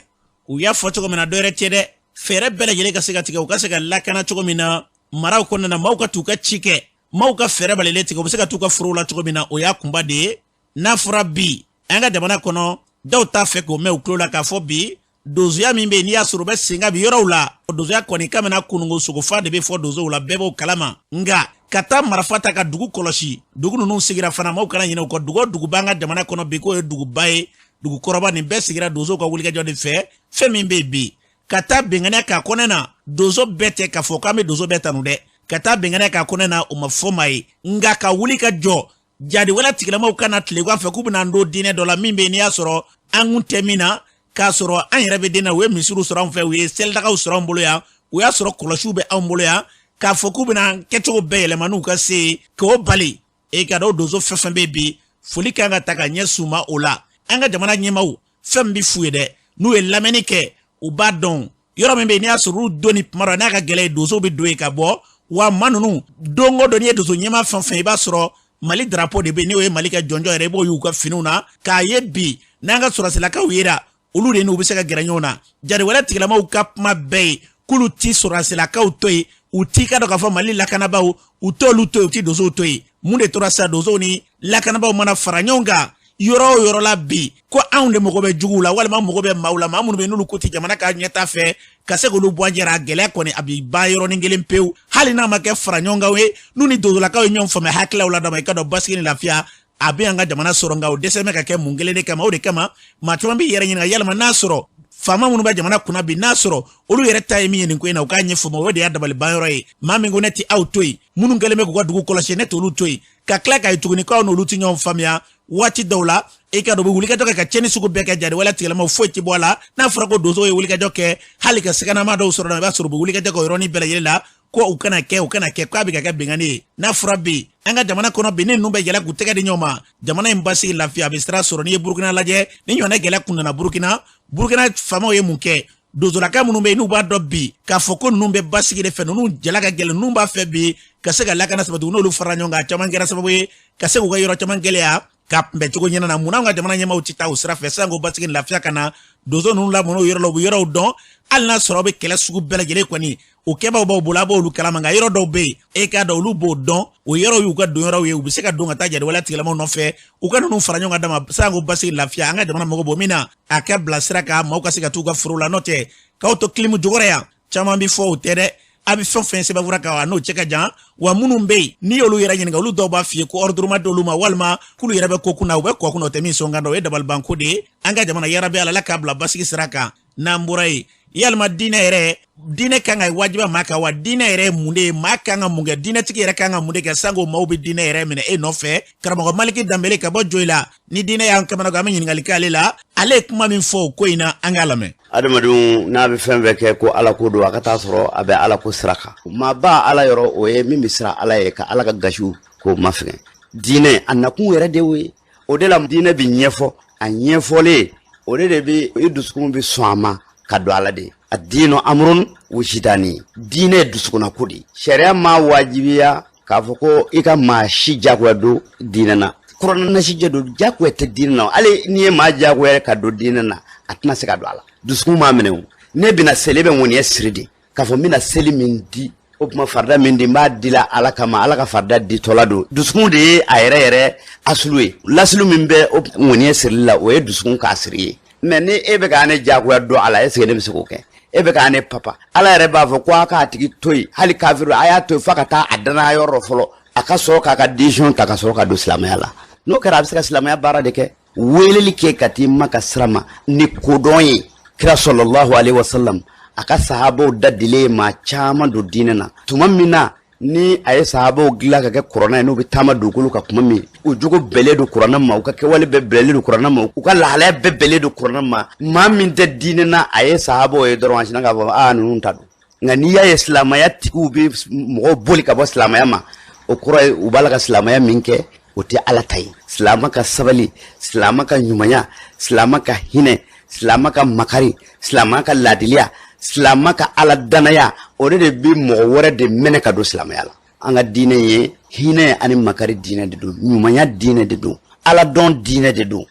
U y'a fɔ cogo min na, dɔwɛrɛ tɛ dɛ, fɛɛrɛ bɛɛ lajɛlen ka se ka tigɛ, u ka se ka lakana cogo min na maraw kɔnɔna na, maaw ka t'u ka ci kɛ, maaw ka fɛɛrɛ balilen tigɛ, u bɛ se ka t'u ka forow la cogo min na. O y'a kunba de ye. N'a fɔra bi an ka jamana kɔnɔ, dɔw t'a fɛ k'o mɛn u tulo la k'a fɔ bi donsoya min bɛ yen, n'i y'a sɔrɔ u bɛ sen kan bi yɔrɔw la, donsoya kɔni kabini kununko sogofa de bɛ fɔ donsow la, bɛɛ b'o kalama. Nka ka taa marifa ta ka dugu kɔlɔsi, dugu ninnu sigira fana, maaw kana ɲinɛ u kɔ. Dugu o dugu b'an ka jamana kɔnɔ bi k'o ye duguba ye, dugu kɔrɔba, nin bɛɛ sigira donsow ka wulikajɔ de fɛ. Fɛn min bɛ yen bi, ka taa binkanni k'a kɔnɛ na, donso bɛɛ tɛ k'a fɔ k'an bɛ donso bɛɛ tanu dɛ, ka taa binkanni k'a kɔnɛ na, o ma fɔ maa ye. Nka ka wuli ka jɔ jadiwale tigilamaw ka na tilegan fɛ k'u bɛna an don diinɛ dɔ la min bɛ yen, n'i y'a sɔrɔ an kun tɛ min na, k'a sɔrɔ an yɛrɛ bɛ diinɛ, u ye misiriw sɔrɔ an fɛ, u ye selidagaw sɔrɔ an bolo yan, u y'a sɔrɔ kɔlɔsiw bɛ anw bolo yan, k'a fɔ k'u bɛna kɛcogo bɛɛ yɛlɛma n'u ka se ye k'o bali. E ka dɔn donso fɛn fɛn bɛ bi, foli kan ka ta ka ɲɛsin u ma o la. An ka jamana ɲɛmaaw, fɛn min bɛ f'u ye dɛ, n'u ye lamɛnni kɛ, u b'a dɔn yɔrɔ min bɛ yen, n'i y'a sɔrɔ olu donni tuma dɔ n'a ka gɛlɛn, donsow bɛ don yen ka bɔ. Wa maa ninnu, don o don, n'i ye donso ɲɛmaa fɛn fɛn, i b'a sɔrɔ Mali drapeau de bɛ yen, n'o ye Mali ka jɔnjɔn yɛrɛ, i b'o y'u ka finiw na k'a ye. Bi n'an ka sɔrɔdasilakaw yera, olu de n'u bɛ se ka gɛrɛ ɲɔgɔn na. Jadiwale tigilamaw ka kuma bɛɛ ye k'olu ti sɔrɔdasilakaw to yen, u t'i ka dɔn k'a fɔ Mali lakanabaaw, u t'olu to yen, u ti donsow to yen. Mun de tora sisan? Donsow ni lakanabaaw mana fara ɲɔgɔn kan yɔrɔ o yɔrɔ la bi, ko anw de mago bɛ juguw la, walima mago bɛ maaw la, maa minnu bɛ n'olu ko tɛ jamana ka ɲɛta fɛ, ka se k'olu bɔ an jɛra, gɛlɛya kɔni a bɛ ban yɔrɔnin kelen pewu. Hali n'a ma kɛ fara ɲɔgɔn kan ye, n'u ni donsolakaw ye ɲɔgɔn faamuya hakililaw la dama, i ka dɔn basigi ni lafiya a bɛ an ka jamana sɔrɔ. Nka o dɛsɛ bɛ ka kɛ mun kelen de kama? O de kama maa caman b'i yɛrɛ ɲininka, yalima n'a sɔrɔ faama minnu bɛ jamana kunna bi, n'a sɔrɔ olu yɛrɛ ta ye min ye nin ko in na, u k'a ɲɛfɔ ma. O de y'a dabaliban yɔrɔ ye. Maa min ko ne tɛ aw to yen, minnu kɛlen bɛ k'u ka dugu kɔlɔsi, ne t'olu to yen, ka tila k'a ye tuguni k'aw n'olu tɛ ɲɔgɔn faamuya waati dɔw la, i ka dɔn u bɛ wulikajɔ kɛ ka tiɲɛni sugu bɛɛ kɛ, jadiwale tigilamaw foyi tɛ bɔ a la. N'a fɔra ko donsow ye wulikajɔ kɛ, hali ka siganama dɔw sɔrɔ, i b'a sɔrɔ u bɛ wulikajɔ kɛ o yɔrɔnin bɛɛ lajɛlen la ko u kana kɛ, u kana kɛ, k'a bɛ ka kɛ binkanni ye. N'a fɔra bi an ka jamana kɔnɔ bi, ni ninnu bɛ yɛlɛ k'u tɛgɛ di ɲɔgɔn ma, jamana in basigi lafiya a bɛ sira sɔrɔ. N'i ye Burukina lajɛ, ni ɲɔgɔnna gɛlɛya kun nana Burukina, Burukina faamaw ye mun kɛ? Donsolaka minnu bɛ yen, n'u b'a dɔn bi k'a fɔ ko ninnu bɛ basigi de fɛ, ninnu jala ka gɛlɛn, ninnu b'a fɛ bi ka se ka lakana sabati, n'olu farala ɲɔgɔn kan, a caman kɛra sababu ye ka se k'u ka yɔrɔ caman gɛlɛya ka kunbɛn cogo ɲɛna na. Munna an ka jamana ɲɛmaaw tɛ taa o sira fɛ sisan ko basigi ni lafiya ka na? Donso ninnu lamɔn'o yɔrɔ la, u bɛ yɔrɔw dɔn. Hali n'a sɔrɔ aw bɛ kɛlɛ sugu bɛɛ lajɛlen kɔni, o kɛbaaw b'aw bolo, a b'olu kalama. Nka yɔrɔ dɔw bɛ yen, e k'a dɔn olu b'o dɔn, o yɔrɔw y'u ka donyɔrɔw ye, u bɛ se ka don ka taa jadiwale tigilamaw nɔfɛ, u ka ninnu fara ɲɔgɔn kan dama sisan ko basigi lafiya. An ka jamana mago b'o min na, a ka bila sira kan, maaw ka se ka t'u ka foro la. N'o tɛ k'aw to kilimu jukɔrɔ yan, caman bɛ fɔ o tɛ dɛ. A bɛ fɛn fɛn sɛbɛnfura kan, a n'o cɛ ka jan. Wa minnu bɛ yen, n'i y'olu yɛrɛ ɲininka, olu dɔw b'a f'i ye ko ordre ma d'olu ma, walima k'olu yɛrɛ bɛ ko kunna, u bɛ kɔ kunna, o tɛ min sɔn kan dɔn. O ye dabalibanko de ye an ka jamana. Yarabi, Ala k'a bila basigi sira kan. N'an bɔra yen, yalima diinɛ yɛrɛ, diinɛ kan ka wajiba maa kan wa? Diinɛ yɛrɛ ye mun de ye? Maa kan ka mun kɛ? Diinɛtigi yɛrɛ kan ka mun de kɛ sanko maaw bɛ diinɛ yɛrɛ minɛ e nɔfɛ? Karamɔgɔ Maliki Danbele ka bɔ Joyila, ni diinɛ y'an kamana gan, an bɛ ɲininkali kɛ ale la. Ale ye kuma min fɔ o ko in na, an k'a lamɛn. Adamadenw n'a bɛ fɛn fɛn kɛ ko Ala ko don, a ka taa sɔrɔ a bɛ Ala ko sira kan. Maaba Ala yɔrɔ, o ye min bɛ siran Ala ye, ka Ala ka gasiw k'o mafɛngɛ. Diinɛ a nakun yɛrɛ de y'o ye. O de la diinɛ bɛ ɲɛfɔ, a ɲɛfɔlen o de bɛ i dusukun bɛ sɔn a ma ka don ala de. A diinu amurun wujidani, diinɛ ye dusukunnako de ye. Sariya ma wajibiya k'a fɔ ko i ka maa si jagoya don diinɛ na. Kuranɛ nasi jɛ don, jagoya tɛ diinɛ na. Hali n'i ye maa jagoya ka don diinɛ na, a tɛna se ka don a la, dusukun m'a minɛ. O ne bɛna seli, e bɛ ŋaniya siri de k'a fɔ n bɛna seli min di, o tuma farida min di, n b'a dila Ala kama. Ala ka farida ditɔla don. Dusukun de ye a yɛrɛ yɛrɛ asulu ye. Lasulu min bɛ o ŋaniya sirili la, o ye dusukun k'a siri ye. Mais ni e bɛ ka ne jagoya don a la, est ce que ne bɛ se k'o kɛ? E bɛ ka ne papa. Ala yɛrɛ b'a fɔ ko a k'a tigi to yen, hali kafiru, a y'a to yen f'a ka taa a danaya yɔrɔ fɔlɔ, a ka sɔrɔ k'a ka décision ta, ka sɔrɔ ka don silamɛya la. N'o kɛra, a bɛ se ka silamɛya baara de kɛ, weleli kɛ ka t'i ma ka sira ma ni kodɔn ye. Kira sɔlɔlahu alaihi wasallam, a ka sahabaw da dilen ye maa caman don diinɛ na. Tuma min na ni a ye sahabaw dilan ka kɛ kuranɛ ye, n'u bɛ taama dugukolo kan tuma min, u jogo bɛlen don kuranɛ ma, u ka kɛwale bɛɛ bɛlen don kuranɛ ma, u ka lahalaya bɛɛ bɛlen don kuranɛ ma. Maa min tɛ diinɛ na, a ye sahabaw ye dɔrɔn, a sinna k'a fɔ: aa, ninnu ta don. Nka n'i y'a ye silamɛya tigiw bɛ mɔgɔw boli ka bɔ silamɛya ma, o kɔrɔ ye u b'a la ka silamɛya min kɛ, o tɛ Ala ta ye. Silamɛ ka sabali, silamɛ ka ɲumanya, silamɛ ka hinɛ, silamɛ ka makari, silamɛ ka laadiliya, silamɛ ka Ala danaya, o de bɛ mɔgɔ wɛrɛ de mɛnɛ ka don silamɛya la. An ka diinɛ ye hinɛ ani makari diinɛ de don, ɲumanya diinɛ de don, Ala dɔn diinɛ de don,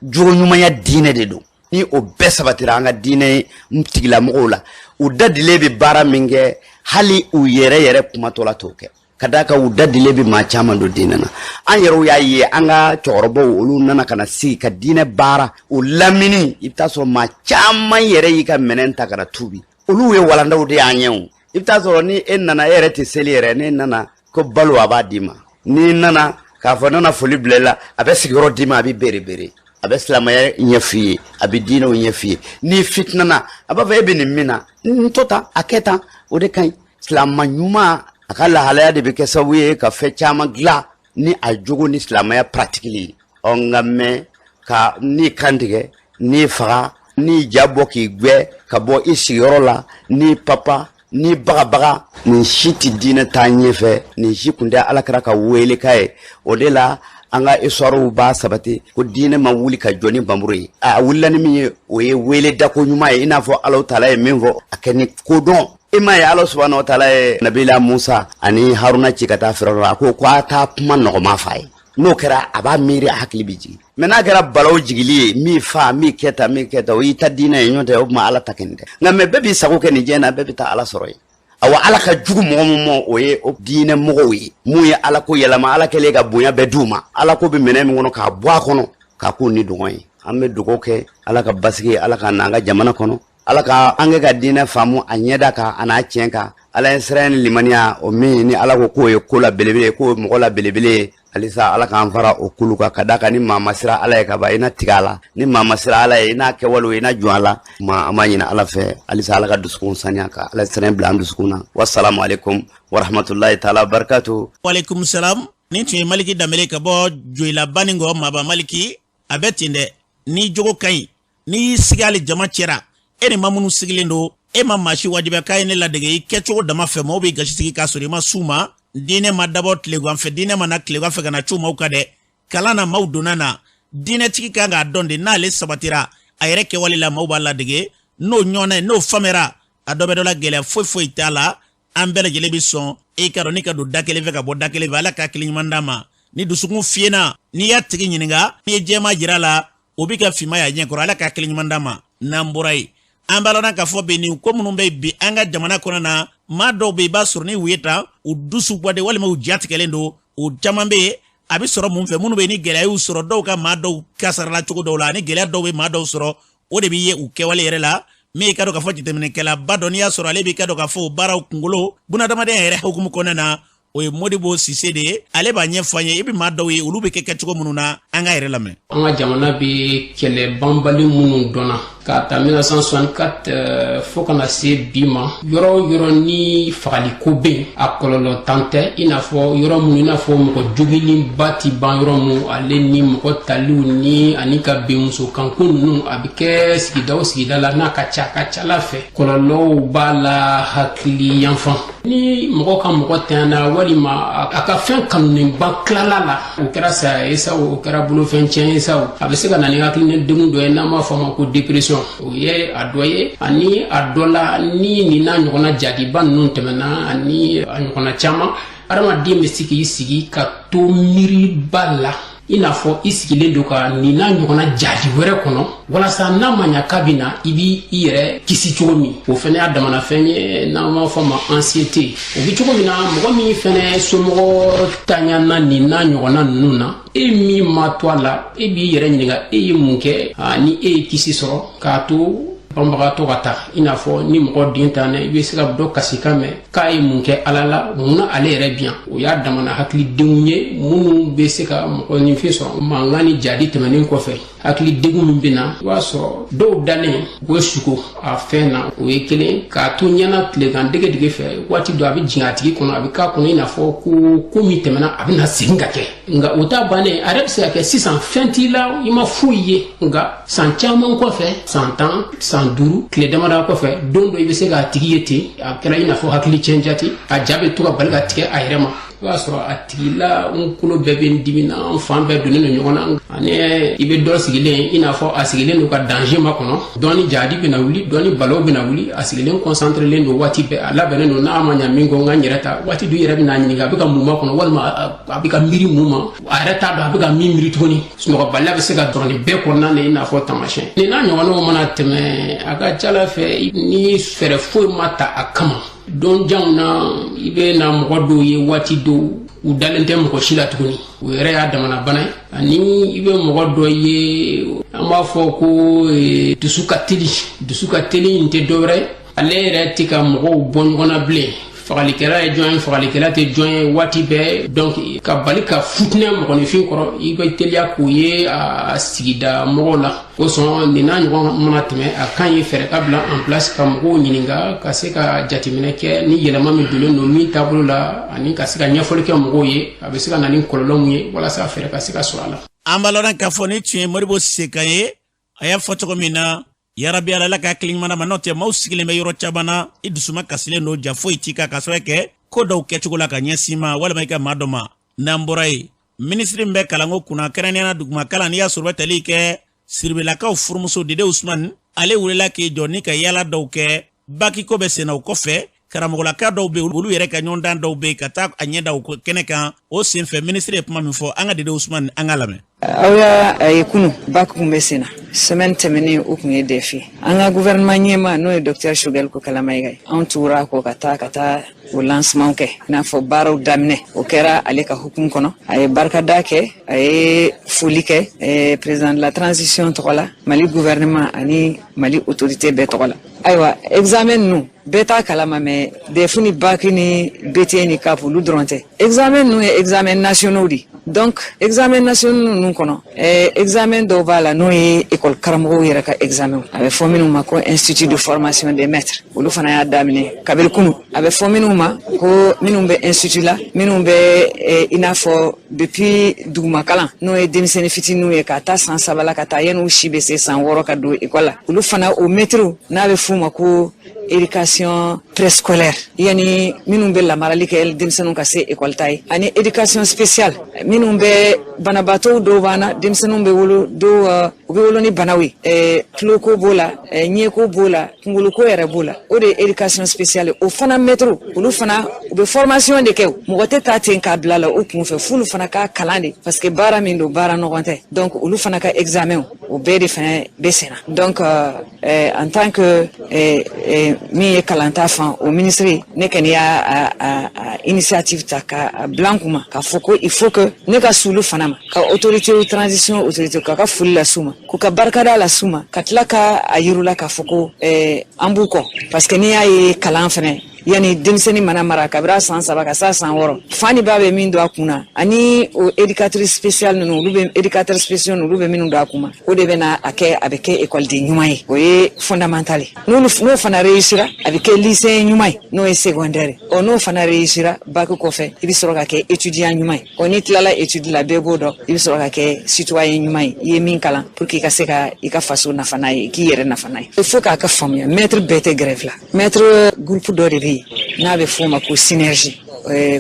jogo ɲumanya diinɛ de don. Ni o bɛɛ sabatira an ka diinɛ tigilamɔgɔw la, u dadilen bɛ baara min kɛ, hali u yɛrɛ yɛrɛ kumatɔ la t'o kɛ, ka d'a kan u dadilen bɛ maa caman don diinɛ na. An yɛrɛw y'a ye, an ka cɛkɔrɔbaw, olu nana ka na sigi ka diinɛ baara o lamini. I bɛ taa sɔrɔ maa caman yɛrɛ y'i ka minɛn ta ka na tuubi. Olu ye walandaw de y'an ye. O i bɛ taa sɔrɔ ni e nana, e yɛrɛ tɛ seli yɛrɛ, n'e nana ko balo, a b'a d'i ma. N'i nana k'a fɔ nana foli bila i la, a bɛ sigiyɔrɔ d'i ma, a bɛ bere bere, a bɛ silamɛya ɲɛf'i ye, a bɛ diinɛw ɲɛf'i ye. N'i fitinana, a b'a fɔ e bɛ nin min na, n to tan, a kɛ tan, o de ka ɲi. Silamɛ ɲuman, a ka lahalaya de bɛ kɛ sababu ye ka fɛn caman dilan ni a jogo ni silamɛya pratikili ye. Ɔ nka mɛ ka n'i kan tigɛ, n'i faga, n'i ja bɔ k'i gwɛ ka bɔ i sigiyɔrɔ la, n'i papa, n'i bagabaga, nin si tɛ diinɛ taa ɲɛfɛ, nin si kun tɛ Ala kɛra ka wele ka ye. O de la an ka histoirew b'a sabati ko diinɛ ma wuli ka jɔ ni bamuru ye. A wulila ni min ye, o ye wele dako ɲuman ye, i n'a fɔ Ala taala ye min fɔ, a kɛ ni kodɔn. I m'a ye, Ala subahana wa taala ye Nabila Musa ani Haruna ci ka taa Firawuna, a ko ko a taa kuma nɔgɔma f'a ye. N'o kɛra, a b'a miiri, a hakili bɛ jigin. Mɛ n'a kɛra balaw jigili ye, min fa, min kɛ tan, min kɛ tan, o y'i ta diinɛ ye. Ɲɔgɔn tɛ, o tuma Ala ta kɛ nin tɛ. Nka mɛ bɛɛ b'i sago kɛ nin diɲɛ na, bɛɛ bɛ taa Ala sɔrɔ yen. Awa, Ala ka jugu mɔgɔ min ma, o ye o diinɛ mɔgɔw ye mun ye Ala ko yɛlɛma. Ala kɛlen ka bonya bɛɛ d'u ma, Ala ko bɛ minɛ min kɔnɔ, k'a bɔ a kɔnɔ k'a k'u ni dɔgɔn ye. An bɛ dugawu kɛ Ala ka basigi, Ala ka na an ka jamana kɔnɔ, Ala ka an kɛ ka diinɛ faamu a ɲɛda kan, a n'a tiɲɛ kan. Ala ye siran ni limaniya, o min ni Ala ko k'o ye ko la belebele, k'o ye mɔgɔ la belebele ye. Halisa Ala k'an fara o kulu kan, ka d'a kan ni maa ma sira Ala ye ka ban, i na tigɛ a la. Ni maa ma sira Ala ye, i n'a kɛwalew, i na jɔn a la. Ma an b'a ɲini Ala fɛ halisa, Ala ka dusukun saniya, ka Ala siran bila an dusukun na. Wasalamu aleykum warahmatulahi taala barakatu. Waleykum salam. Nin tun ye Maliki Danbele ka bɔ Joyila Banikɔ. Maba Maliki, a bɛ ten dɛ. Ni jogo ka ɲi, n'i y'i sigi hali jama cɛra, e ni maa minnu sigilen don, e ma maa si wajibiya k'a ye ne ladege. I kɛcogo dama fɛ, maaw b'i gasi sigi k'a sɔrɔ i ma s'u ma. Diinɛ ma dabɔ tilegan fɛ, diinɛ ma na tilegan fɛ ka na cu maaw kan dɛ. Kalan na, maaw donna na. Diinɛtigi kan k'a dɔn de, n'ale sabatira a yɛrɛ kɛwale la, maaw b'a ladege. N'o ɲɔgɔnna ye, n'o faamuyara, a dɔ bɛ dɔ la, gɛlɛya foyi foyi t'a la. An bɛɛ lajɛlen bɛ sɔn e ka dɔn ni ka don da kelen fɛ ka bɔ da kelen fɛ. Ala ka hakili ɲuman d'an ma. Ni dusukun fiyena, n'i y'a tigi ɲininka, n'i ye jɛma jira a la, o b'i ka finma y'a ɲɛ kɔrɔ. Ala ka hakili ɲuman d'an ma. N'an bɔra yen, an b'a lɔn k'a fɔ bi, nin ko minnu bɛ bi an ka jamana kɔnɔ na, maa dɔw bɛ yen, i b'a sɔrɔ ni u ye tan, u dusu bɔden walima u jatigɛlen don. O caman bɛ yen, a bɛ sɔrɔ mun fɛ? Minnu bɛ yen ni gɛlɛya y'u sɔrɔ, dɔw ka maa dɔw kasarala cogo dɔw la, ani gɛlɛya dɔw bɛ maa dɔw sɔrɔ, o de bɛ ye u kɛwale yɛrɛ la. Min ka dɔn k'a fɔ jateminɛkɛlaba dɔ, n'i y'a sɔrɔ ale b'i ka dɔn k'a fɔ o baaraw kunkolo bunadamadenya yɛrɛ hukumu kɔnɔna na, o ye Modibo Sise de ye. Ale b'a ɲɛfɔ an ye, i bɛ maa dɔw ye, olu bɛ kɛ kɛcogo minnu na. An ka yɛrɛ lamɛn. An ka jamana bɛ kɛlɛ banbali minnu dɔnna k'a ta 1964 fo ka na se bi ma, yɔrɔ o yɔrɔ ni fagaliko bɛ yen, a kɔlɔlɔ tan tɛ. I n'a fɔ yɔrɔ minnu, i n'a fɔ mɔgɔ jogilenba ti ban yɔrɔ min, ale ni mɔgɔ taliw ni ani ka bin muso kanko ninnu, a bɛ kɛ sigida o sigida la, n'a ka ca, a ka ca la fɛ kɔlɔlɔw b'a la hakili yanfan. Ni mɔgɔ ka mɔgɔ tanyana, walima a ka fɛn kanunenba tilala la, o kɛra saya ye sa, o kɛra bolofɛn tiɲɛ ye sa, a bɛ se ka na ni hakilina degun dɔ ye n'an b'a fɔ a ma ko dépression. O ye a dɔ ye. Ani a dɔ la, ni nin n'a ɲɔgɔnna jadiba ninnu tɛmɛna, ani a ɲɔgɔnna caman, adamaden bɛ se k'i sigi ka to miiriba la. I n'a fɔ i sigilen don ka nin n'a ɲɔgɔnna jadi wɛrɛ kɔnɔ, walasa n'a ma ɲa k'a bɛ na, i b'i i yɛrɛ kisi cogo min. O fɛnɛ y'a damana fɛn ye n'an b'a fɔ ma anxiété. O bɛ cogo min na, mɔgɔ min fɛnɛ somɔgɔ taɲana nin n'a ɲɔgɔnna ninnu na, e min ma to a la, e b'i yɛrɛ ɲininka e ye mun kɛ ni e ye kisi sɔrɔ k'a to banbagatɔ ka taa. I n'a fɔ ni mɔgɔ den ta i bɛ se ka dɔ kasikan mɛn k'a ye mun kɛ Ala la, mun na ale yɛrɛ bi yan. O y'a damana hakilidenw ye minnu bɛ se ka mɔgɔninfin sɔrɔ. Mankan ni jadi tɛmɛnen kɔfɛ, hakilidegun min bɛ na, i b'a sɔrɔ dɔw dalen u bɛ sugo a fɛn na. O ye kelen k'a to ɲɛna tilegan dege dege fɛ. Waati dɔ a bɛ jigin a tigi kɔnɔ, a bɛ k'a kɔnɔ i n'a fɔ ko ko min tɛmɛna, a bɛna segin ka kɛ. Nka o ta bannen, a yɛrɛ bɛ se ka kɛ sisan fɛn t'i la, i ma foyi ye, nka san caman kɔfɛ, san 10, san 5, tile damadɔ kɔfɛ, don dɔ i bɛ se k'a tigi ye ten, a kɛra i n'a fɔ hakili cɛn jate, a ja bɛ to ka bali ka tigɛ a yɛrɛ ma. I b'a sɔrɔ a tigi la, n kolo bɛɛ bɛ n dimi na, n fan bɛɛ donnen don ɲɔgɔn na. Ani i bɛ dɔ sigilen i n'a fɔ a sigilen don ka danger makɔnɔ. Dɔɔni jadi bɛna wuli, dɔɔni balawu bɛna wuli, a sigilen concentrelen don waati bɛɛ, a labɛnnen don n'a ma ɲa min kɔ, n ka n yɛrɛ ta. Waati dɔ i yɛrɛ bɛna ɲininka a bɛ ka mun makɔnɔ, walima a bɛ ka miiri mun ma, a yɛrɛ t'a dɔn a bɛ ka min miiri tuguni. Sunɔgɔbaliya bɛ se ka dɔrɔn nin bɛɛ kɔnɔna na, i n'a fɔ taamasiyɛn nin n'a ɲɔgɔnnaw mana tɛmɛ, a ka ca la fɛ ni fɛɛrɛ foyi ma ta a kama, don janw na, i bɛ na mɔgɔ dɔw ye, waati dɔw u dalen tɛ mɔgɔ si la tuguni. O yɛrɛ y'a damana bana ye. Ani i bɛ mɔgɔ dɔ ye, an b'a fɔ ko dusu ka teli. Dusu ka teli in tɛ dɔwɛrɛ ye, ale yɛrɛ tɛ ka mɔgɔw bɔ ɲɔgɔn na bilen, fagalikɛla ye jɔn ye, fagalikɛla tɛ jɔn ye waati bɛɛ. Donc ka bali ka futinɛ mɔgɔninfin kɔrɔ, i bɛ teliya k'o ye a sigida mɔgɔw la. Kosɔn nin n'a ɲɔgɔn mana tɛmɛ, a kan ye fɛɛrɛ ka bila en place ka mɔgɔw ɲininka, ka se ka jateminɛ kɛ ni yɛlɛma min donnen don min taabolo la, ani ka se ka ɲɛfɔli kɛ mɔgɔw ye a bɛ se ka na ni kɔlɔlɔ mun ye, walasa fɛɛrɛ ka se ka sɔrɔ a la. An b'a lɔn k'a fɔ ni tun ye Modibo Sekan ye. A y'a fɔ cogo min na, yarabi Ala ka hakili ɲuman ma. N'o tɛ, maaw sigilen bɛ yɔrɔ caman na, i dusuma kasilen don, ja foyi t'i kan, ka sababu kɛ ko dɔw kɛcogo la ka ɲɛsin ma walima i ka maa dɔ ma. N'an bɔra yen, minisiri min bɛ kalanko kunna, kɛrɛnkɛrɛnnenya duguma kalan, n'i y'a sɔrɔ bɛ tali kɛ Siribelakaw furumuso Dede Usumani, ale wulila k'i jɔ ni ka yala dɔw kɛ. Bakiko bɛ senna. O kɔfɛ, karamɔgɔlaka dɔw bɛ olu yɛrɛ ka ɲɔgɔndan dɔw bɛ yen ka taa a ɲɛ da o kɛnɛ kan. O senfɛ, minisiri ye kuma min fɔ, an ka Dede Usumani, an ka lamɛn. Aw y'a ye kunu, bac kun bɛ sen na. Semaine tɛmɛnen, o kun ye DEF ye. An ka gouvernement ɲɛma, n'o ye docteur Choguel Kokalla Maïga ye, anw tugura a kɔ ka taa o lancement kɛ, i n'a fɔ baaraw daminɛ. O kɛra ale ka hukumu kɔnɔ. A ye barikada kɛ, a ye foli kɛ président de la transition tɔgɔ la, Mali gouvernement ani Mali autorité bɛɛ tɔgɔ la. Ayiwa, examen ninnu bɛɛ t'a kalama, mais DEF ni bac ni BT ni CAP, olu dɔrɔn tɛ. Examen ninnu ye examen nationaux de. Donc examen nationaux ninnu kɔnɔ, examen dɔw b'a la, n'o ye école karamɔgɔw yɛrɛ ka examen, a bɛ fɔ minnu ma ko institut de formation des maîtres, olu fana y'a daminɛ kabini kunu. A bɛ fɔ minnu ma ko minnu bɛ institut la, minnu bɛ i n'a fɔ depuis duguma kalan, n'o ye denmisɛnnin fitininw ye, ka taa san 3 la ka taa yan'u si bɛ se san 6 ka don école la, olu fana o maîtres, n'a bɛ f'u ma ko éducation préscolaire, yani minnu bɛ lamarali kɛ denmisɛnninw ka se école ta ye, ani éducation spéciale, minnu bɛ banabaatɔw dɔw b'an na, denmisɛnninw bɛ wolo dɔw, u bɛ wolo ni banaw ye, tuloko b'o la, ɲɛko b'o la, kunkoloko yɛrɛ b'o la, o de ye éducation spéciale. O fana maîtres, olu fana u bɛ formation de kɛ. Mɔgɔ tɛ taa ten k'a bila la o kun fɛ, f'olu fana ka kalan de, parce que baara min don, baara ɲɔgɔn tɛ. Donc olu fana ka examen, o bɛɛ de fana bɛ sen na. Donc en tant que min ye kalanta fan o ministre, ne kɔni y'a a initiative ta ka bila n kunma k'a fɔ ko il faut que ne ka s'olu fana ma, ka autorité transition autorité ka foli las'u ma, k'u ka barikada las'u ma, ka tila ka a yir'u la k'a fɔ ko an b'u kɔ, parce que n'i y'a ye kalan fɛnɛ, yani denmisɛnnin mana mara kabini san 3 ka s'a san 6, fa ni ba bɛ min don a kun na, ani o éducatrice spéciale ninnu, olu bɛ éducateur spéciaux olu bɛ minnu don a kun ma, o de bɛ na a kɛ a bɛ kɛ ekɔliden ɲuman ye. O ye fondamental ye. N'olu n'o fana réussira, a bɛ kɛ lycéen ɲuman ye, n'o ye secondaire ye. Ɔ n'o fana réussira, bac kɔfɛ, i bɛ sɔrɔ ka kɛ étudiant ɲuman ye. Ɔ n'i tilala étude la, bɛɛ b'o dɔn, i bɛ sɔrɔ ka kɛ citoyen ɲuman ye, i ye min kalan pour que i ka se ka i ka faso nafa n'a ye, k'i yɛrɛ nafa n'a ye. Il faut k'a ka faamuya, maître bɛɛ tɛ grève la. Maître groupe dɔ de bɛ yen n'a bɛ f'o ma ko synergie.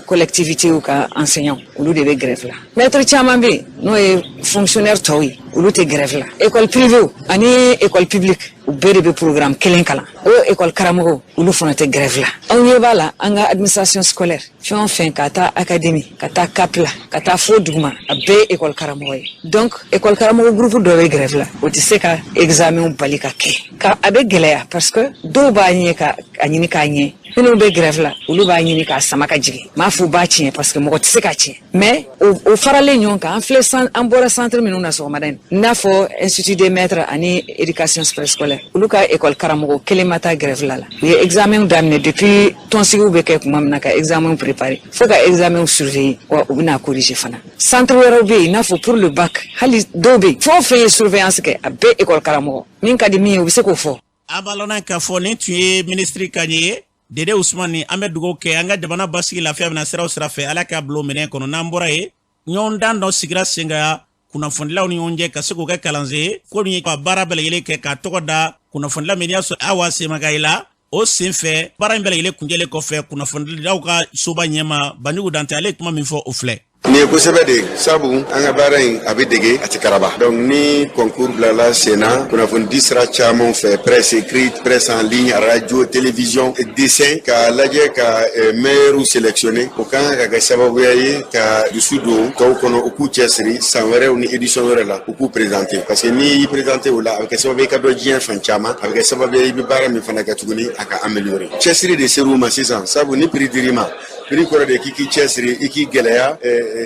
Collectivitéw ka enseignants, olu de bɛ grève la. Maître caman bɛ yen, n'o ye fonctionnaire tɔw ye, olu tɛ grève la. École privée ani école publique, u bɛɛ de bɛ programme kelen kalan. O école karamɔgɔw, olu fana tɛ grève la. Anw ɲɛ b'a la, an ka administration scolaire, fɛn o fɛn, ka taa académie, ka taa CAP la, ka taa fo duguma, a bɛɛ ye école karamɔgɔ ye. Donc école karamɔgɔ groupe dɔ bɛ grève la, o tɛ se ka examen bali ka kɛ ka a bɛ gɛlɛya, parce que dɔw b'a ɲɛ ka a ɲini k'a ɲɛ. Minnu bɛ grève la, olu b'a ɲini k'a sama ka jigin. M'a fɔ u b'a tiɲɛ, parce que mɔgɔ tɛ se k'a tiɲɛ, mais o faralen ɲɔgɔn kan, an filɛ, an bɔra centre minnu na sɔgɔmada in, n'a fɔ institut des maîtres ani éducation préscolaire, olu ka école karamɔgɔ kelen ma taa grève la. U ye examen daminɛ depuis tɔnsigiw bɛ kɛ tuma min na, ka examen préparer fo ka examen surveiller, wa u bɛna corriger fana. Centre wɛrɛw bɛ yen, i n'a fɔ pour le bac, hali dɔw bɛ yen, fɛn o fɛn ye surveillance kɛ, a bɛɛ école karamɔgɔ. Min ka di min ye, u bɛ se k'o fɔ. A b'a lɔn k'a fɔ nin tun ye minisiri kan ye, Dede Usumani. An bɛ dugawu kɛ an ka jamana basigi, lafiya bɛna siraw sira fɛ, Ala k'a bila o minɛn kɔnɔ. N'an bɔra yen, ɲɔgɔndan dɔ sigira sen kan kunnafonidilaw ni ɲɔgɔn cɛ, ka se k'o kɛ kalansen ye ko nin ka baara bɛɛ lajɛlen kɛ k'a tɔgɔ da kunnafonidila min y'a sɔrɔ Awa Semaka la. O sen fɛ, baara in bɛɛ lajɛlen kuncɛlen kɔfɛ, kunnafonidilaw ka soba ɲɛma Banjugu Dante, ale ye kuma min fɔ, o filɛ. Nin ye kosɛbɛ de, sabu an ka baara in, a bɛ dege, a tɛ karaba. Donc ni concours bilala sen na kunnafonidi sira caman fɛ, presse écrite, presse en ligne, radio, télévision, dessin, k'a lajɛ ka meilleurs sélectionner, o kan ka kɛ sababuya ye ka dusu don tɔw kɔnɔ, u k'u cɛsiri san wɛrɛw ni édition wɛrɛ la, u k'u présenter, parce que n'i y'i présenter o la, a bɛ kɛ sababu ye i ka dɔn diɲɛ fan caman, a bɛ kɛ sababu ye i bɛ baara min fana kɛ tuguni, a ka améliorer. Cɛsiri de ser'u ma sisan, sabu ni prix dir'i ma, prix kɔrɔ de k'i k'i cɛsiri, i k'i gɛlɛya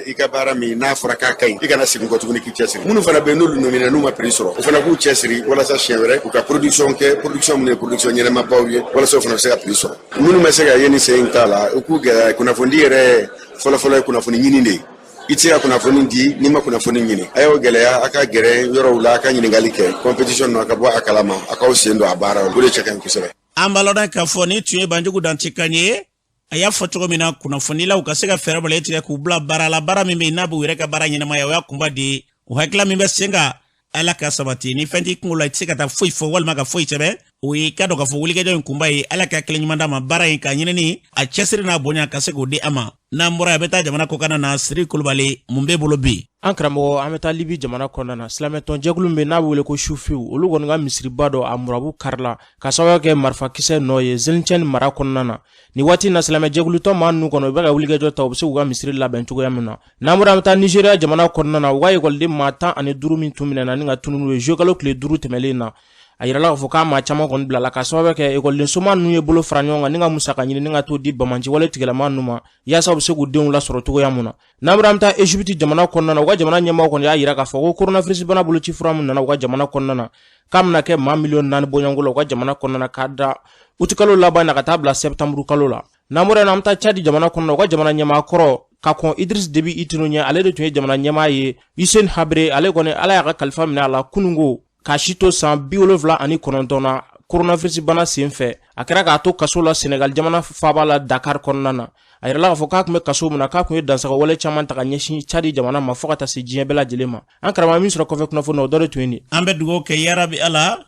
i ka baara min n'a fɔra k'a ka ɲi, i kana segin kɔ tuguni, k'i cɛsiri. Minnu fana bɛ yen, n'olu nominé, n'u ma prix sɔrɔ, o fana k'u cɛsiri walasa siɲɛ wɛrɛ u ka production kɛ, production minnu ye production ɲɛnɛmabaw ye, walasa o fana bɛ se ka prix sɔrɔ. Minnu ma se ka ye nin sen in ta la, u k'u gɛlɛya. Kunnafonidi yɛrɛ fɔlɔfɔlɔ ye kunnafoni ɲini de ye. I tɛ se ka kunnafoni di n'i ma kunnafoni ɲini. A y'aw gɛlɛya, a ka gɛrɛ yɔrɔw la, a ka ɲininkali kɛ compétition na, a ka bɔ a kalama, a k'aw sen don a baara la, o de cɛ ka ɲi kosɛbɛ. An b'a lɔn k'a fɔ nin tun ye Banjugu Dante kan ye. A y'a fɔ cogo min na, kunnafonilaw ka se ka fɛɛrɛ bɔ tigɛ k'u bila baara la, baara min bɛ yen n'a b'u yɛrɛ ka baara ɲɛnamaya, o y'a kunba de ye. O hakilila min bɛ sen kan, Ala ka sabati. Ni fɛn t'i kunkolo la, i tɛ se ka taa foyi fɔ walima ka foyi sɛbɛn. O ye ka dɔn k'a fɔ wulikajɔ in kunba ye. Ala ka kelen ɲuman d'a ma, baara in ka ɲinini a cɛsiri n'a bonya, ka se k'o di a ma. N'an bɔra, a bɛ taa jamana kɔkanna na. Siri Kulubali, mun b'e bolo bi? An karamɔgɔ, an bɛ taa Libi jamana kɔnɔna na. Silamɛtɔnjɛkulu min n'a bɛ wele ko Sufiw, olu kɔni ka misiriba dɔ, a murabu karila ka sababu kɛ marifakisɛ nɔ ye Zɛlicɛni mara kɔnɔna na. Nin waati na, silamɛjɛkulutɔn maa ninnu kɔnɔ, u bɛ ka wulikajɔ ta, u bɛ se k'u ka misiri labɛn cogoya min na. N'an bɔra, an bɛ taa Nizeriya jamana kɔnɔna na. U ka ekɔliden maa 15 min tun minɛna ni ka tunun ye zuwɛnkalo tile 5 tɛmɛlen na, a yirala k'a fɔ k'a maa caman kɔni bilala, ka sababu kɛ ekɔliden soma ninnu ye bolo fara ɲɔgɔn kan ni ka musaka ɲini ni ka t'o di banbaanciwale tigilama ninnu ma, yaasa u bɛ se k'u denw lasɔrɔ cogoya mun na. N'an bɔra, an bɛ taa Egypte jamana kɔnɔna na. U ka jamana ɲɛmɔgɔ kɔni y'a yira k'a fɔ ko coronavirus bana boloci fura min nana u ka jamana kɔnɔna na, k'a bɛna kɛ maa miliyɔn 4 bɔɲɔgɔnko la u ka jamana kɔnɔna na, k'a da utikalo laban na ka taa bila sɛptanburu kalo la. N'an bɔra yen, an bɛ taa Cadi jamana kɔnɔna na. U ka jamana ɲɛmaa kɔrɔ ka kɔn Idris Debi Itino ɲɛ, ale de tun ye jamana ɲɛmaa ye, Hissène Habré, ale kɔni, Ala y'a ka kalifa minɛ a la kununko, k'a si to san 79 na, coronavirus bana sen fɛ. A kɛra k'a to kaso la Senegal jamana faaba la Dakar kɔnɔna na. A yirala k'a fɔ k'a tun bɛ kaso min na, k'a tun ye dansagawale caman ta ka ɲɛsin Cadi jamana ma, fo ka taa se diɲɛ bɛɛ lajɛlen ma. An karamɔgɔ, min sɔrɔ kɔfɛ kunnafoni na, o dɔ de tun ye nin. An bɛ dugawu kɛ, yarabi Ala,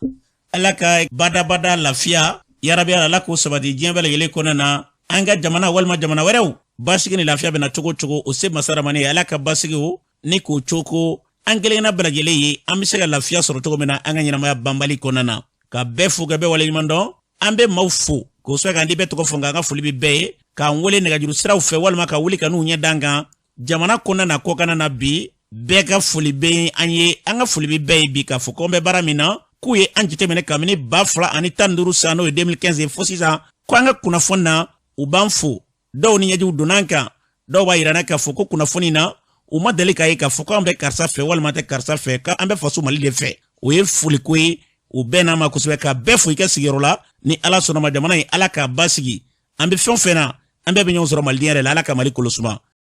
Ala ka badabada lafiya, yarabi Ala, Ala k'o sabati diɲɛ bɛɛ lajɛlen kɔnɔna na. An ka jamana walima jamana wɛrɛw, basigi ni lafiya bɛna cogo cogo, o se masaramani ye. Ala ka basigi o ni k'o coko an kelenkelenna bɛɛ lajɛlen ye, an bɛ se ka lafiya sɔrɔ cogo min na an ka ɲɛnamaya banbali kɔnɔna na. Ka bɛɛ fo, ka bɛɛ waleɲuman dɔn. An bɛ maaw fo k'o sɔrɔ k'an di bɛɛ tɔgɔ fɔ, nka an ka foli bɛ bɛɛ ye k'an wele nɛgɛjuru siraw fɛ walima ka wuli ka n'u ɲɛ d'an kan jamana kɔnɔna na, kɔkanna na. Bi bɛɛ ka foli bɛ an ye, an ka foli bɛ bɛɛ ye bi, k'a fɔ ko an bɛ baara min na, k'u ye an jateminɛ kabini 2015 san, n'o ye 2015 ye, fo sisan, ko an ka kunnafoni na, u b'an fo. Dɔw ni ɲɛjiw donna an kan, dɔw b'a yira k'a fɔ ko kunnafoni na, u ma deli k'a ye k'a fɔ k'an bɛ karisa fɛ walima tɛ karisa fɛ, k'an bɛ faso Mali de fɛ. O ye foliko ye, o bɛɛ n'a ma kosɛbɛ. Ka bɛɛ fo i ka sigiyɔrɔ la. Ni Ala sɔnna ma, jamana in, Ala k'a basigi. An bɛ fɛn o fɛn na, an bɛɛ bɛ ɲɔgɔn sɔrɔ maliden yɛrɛ la. Ala ka Mali kolo suma.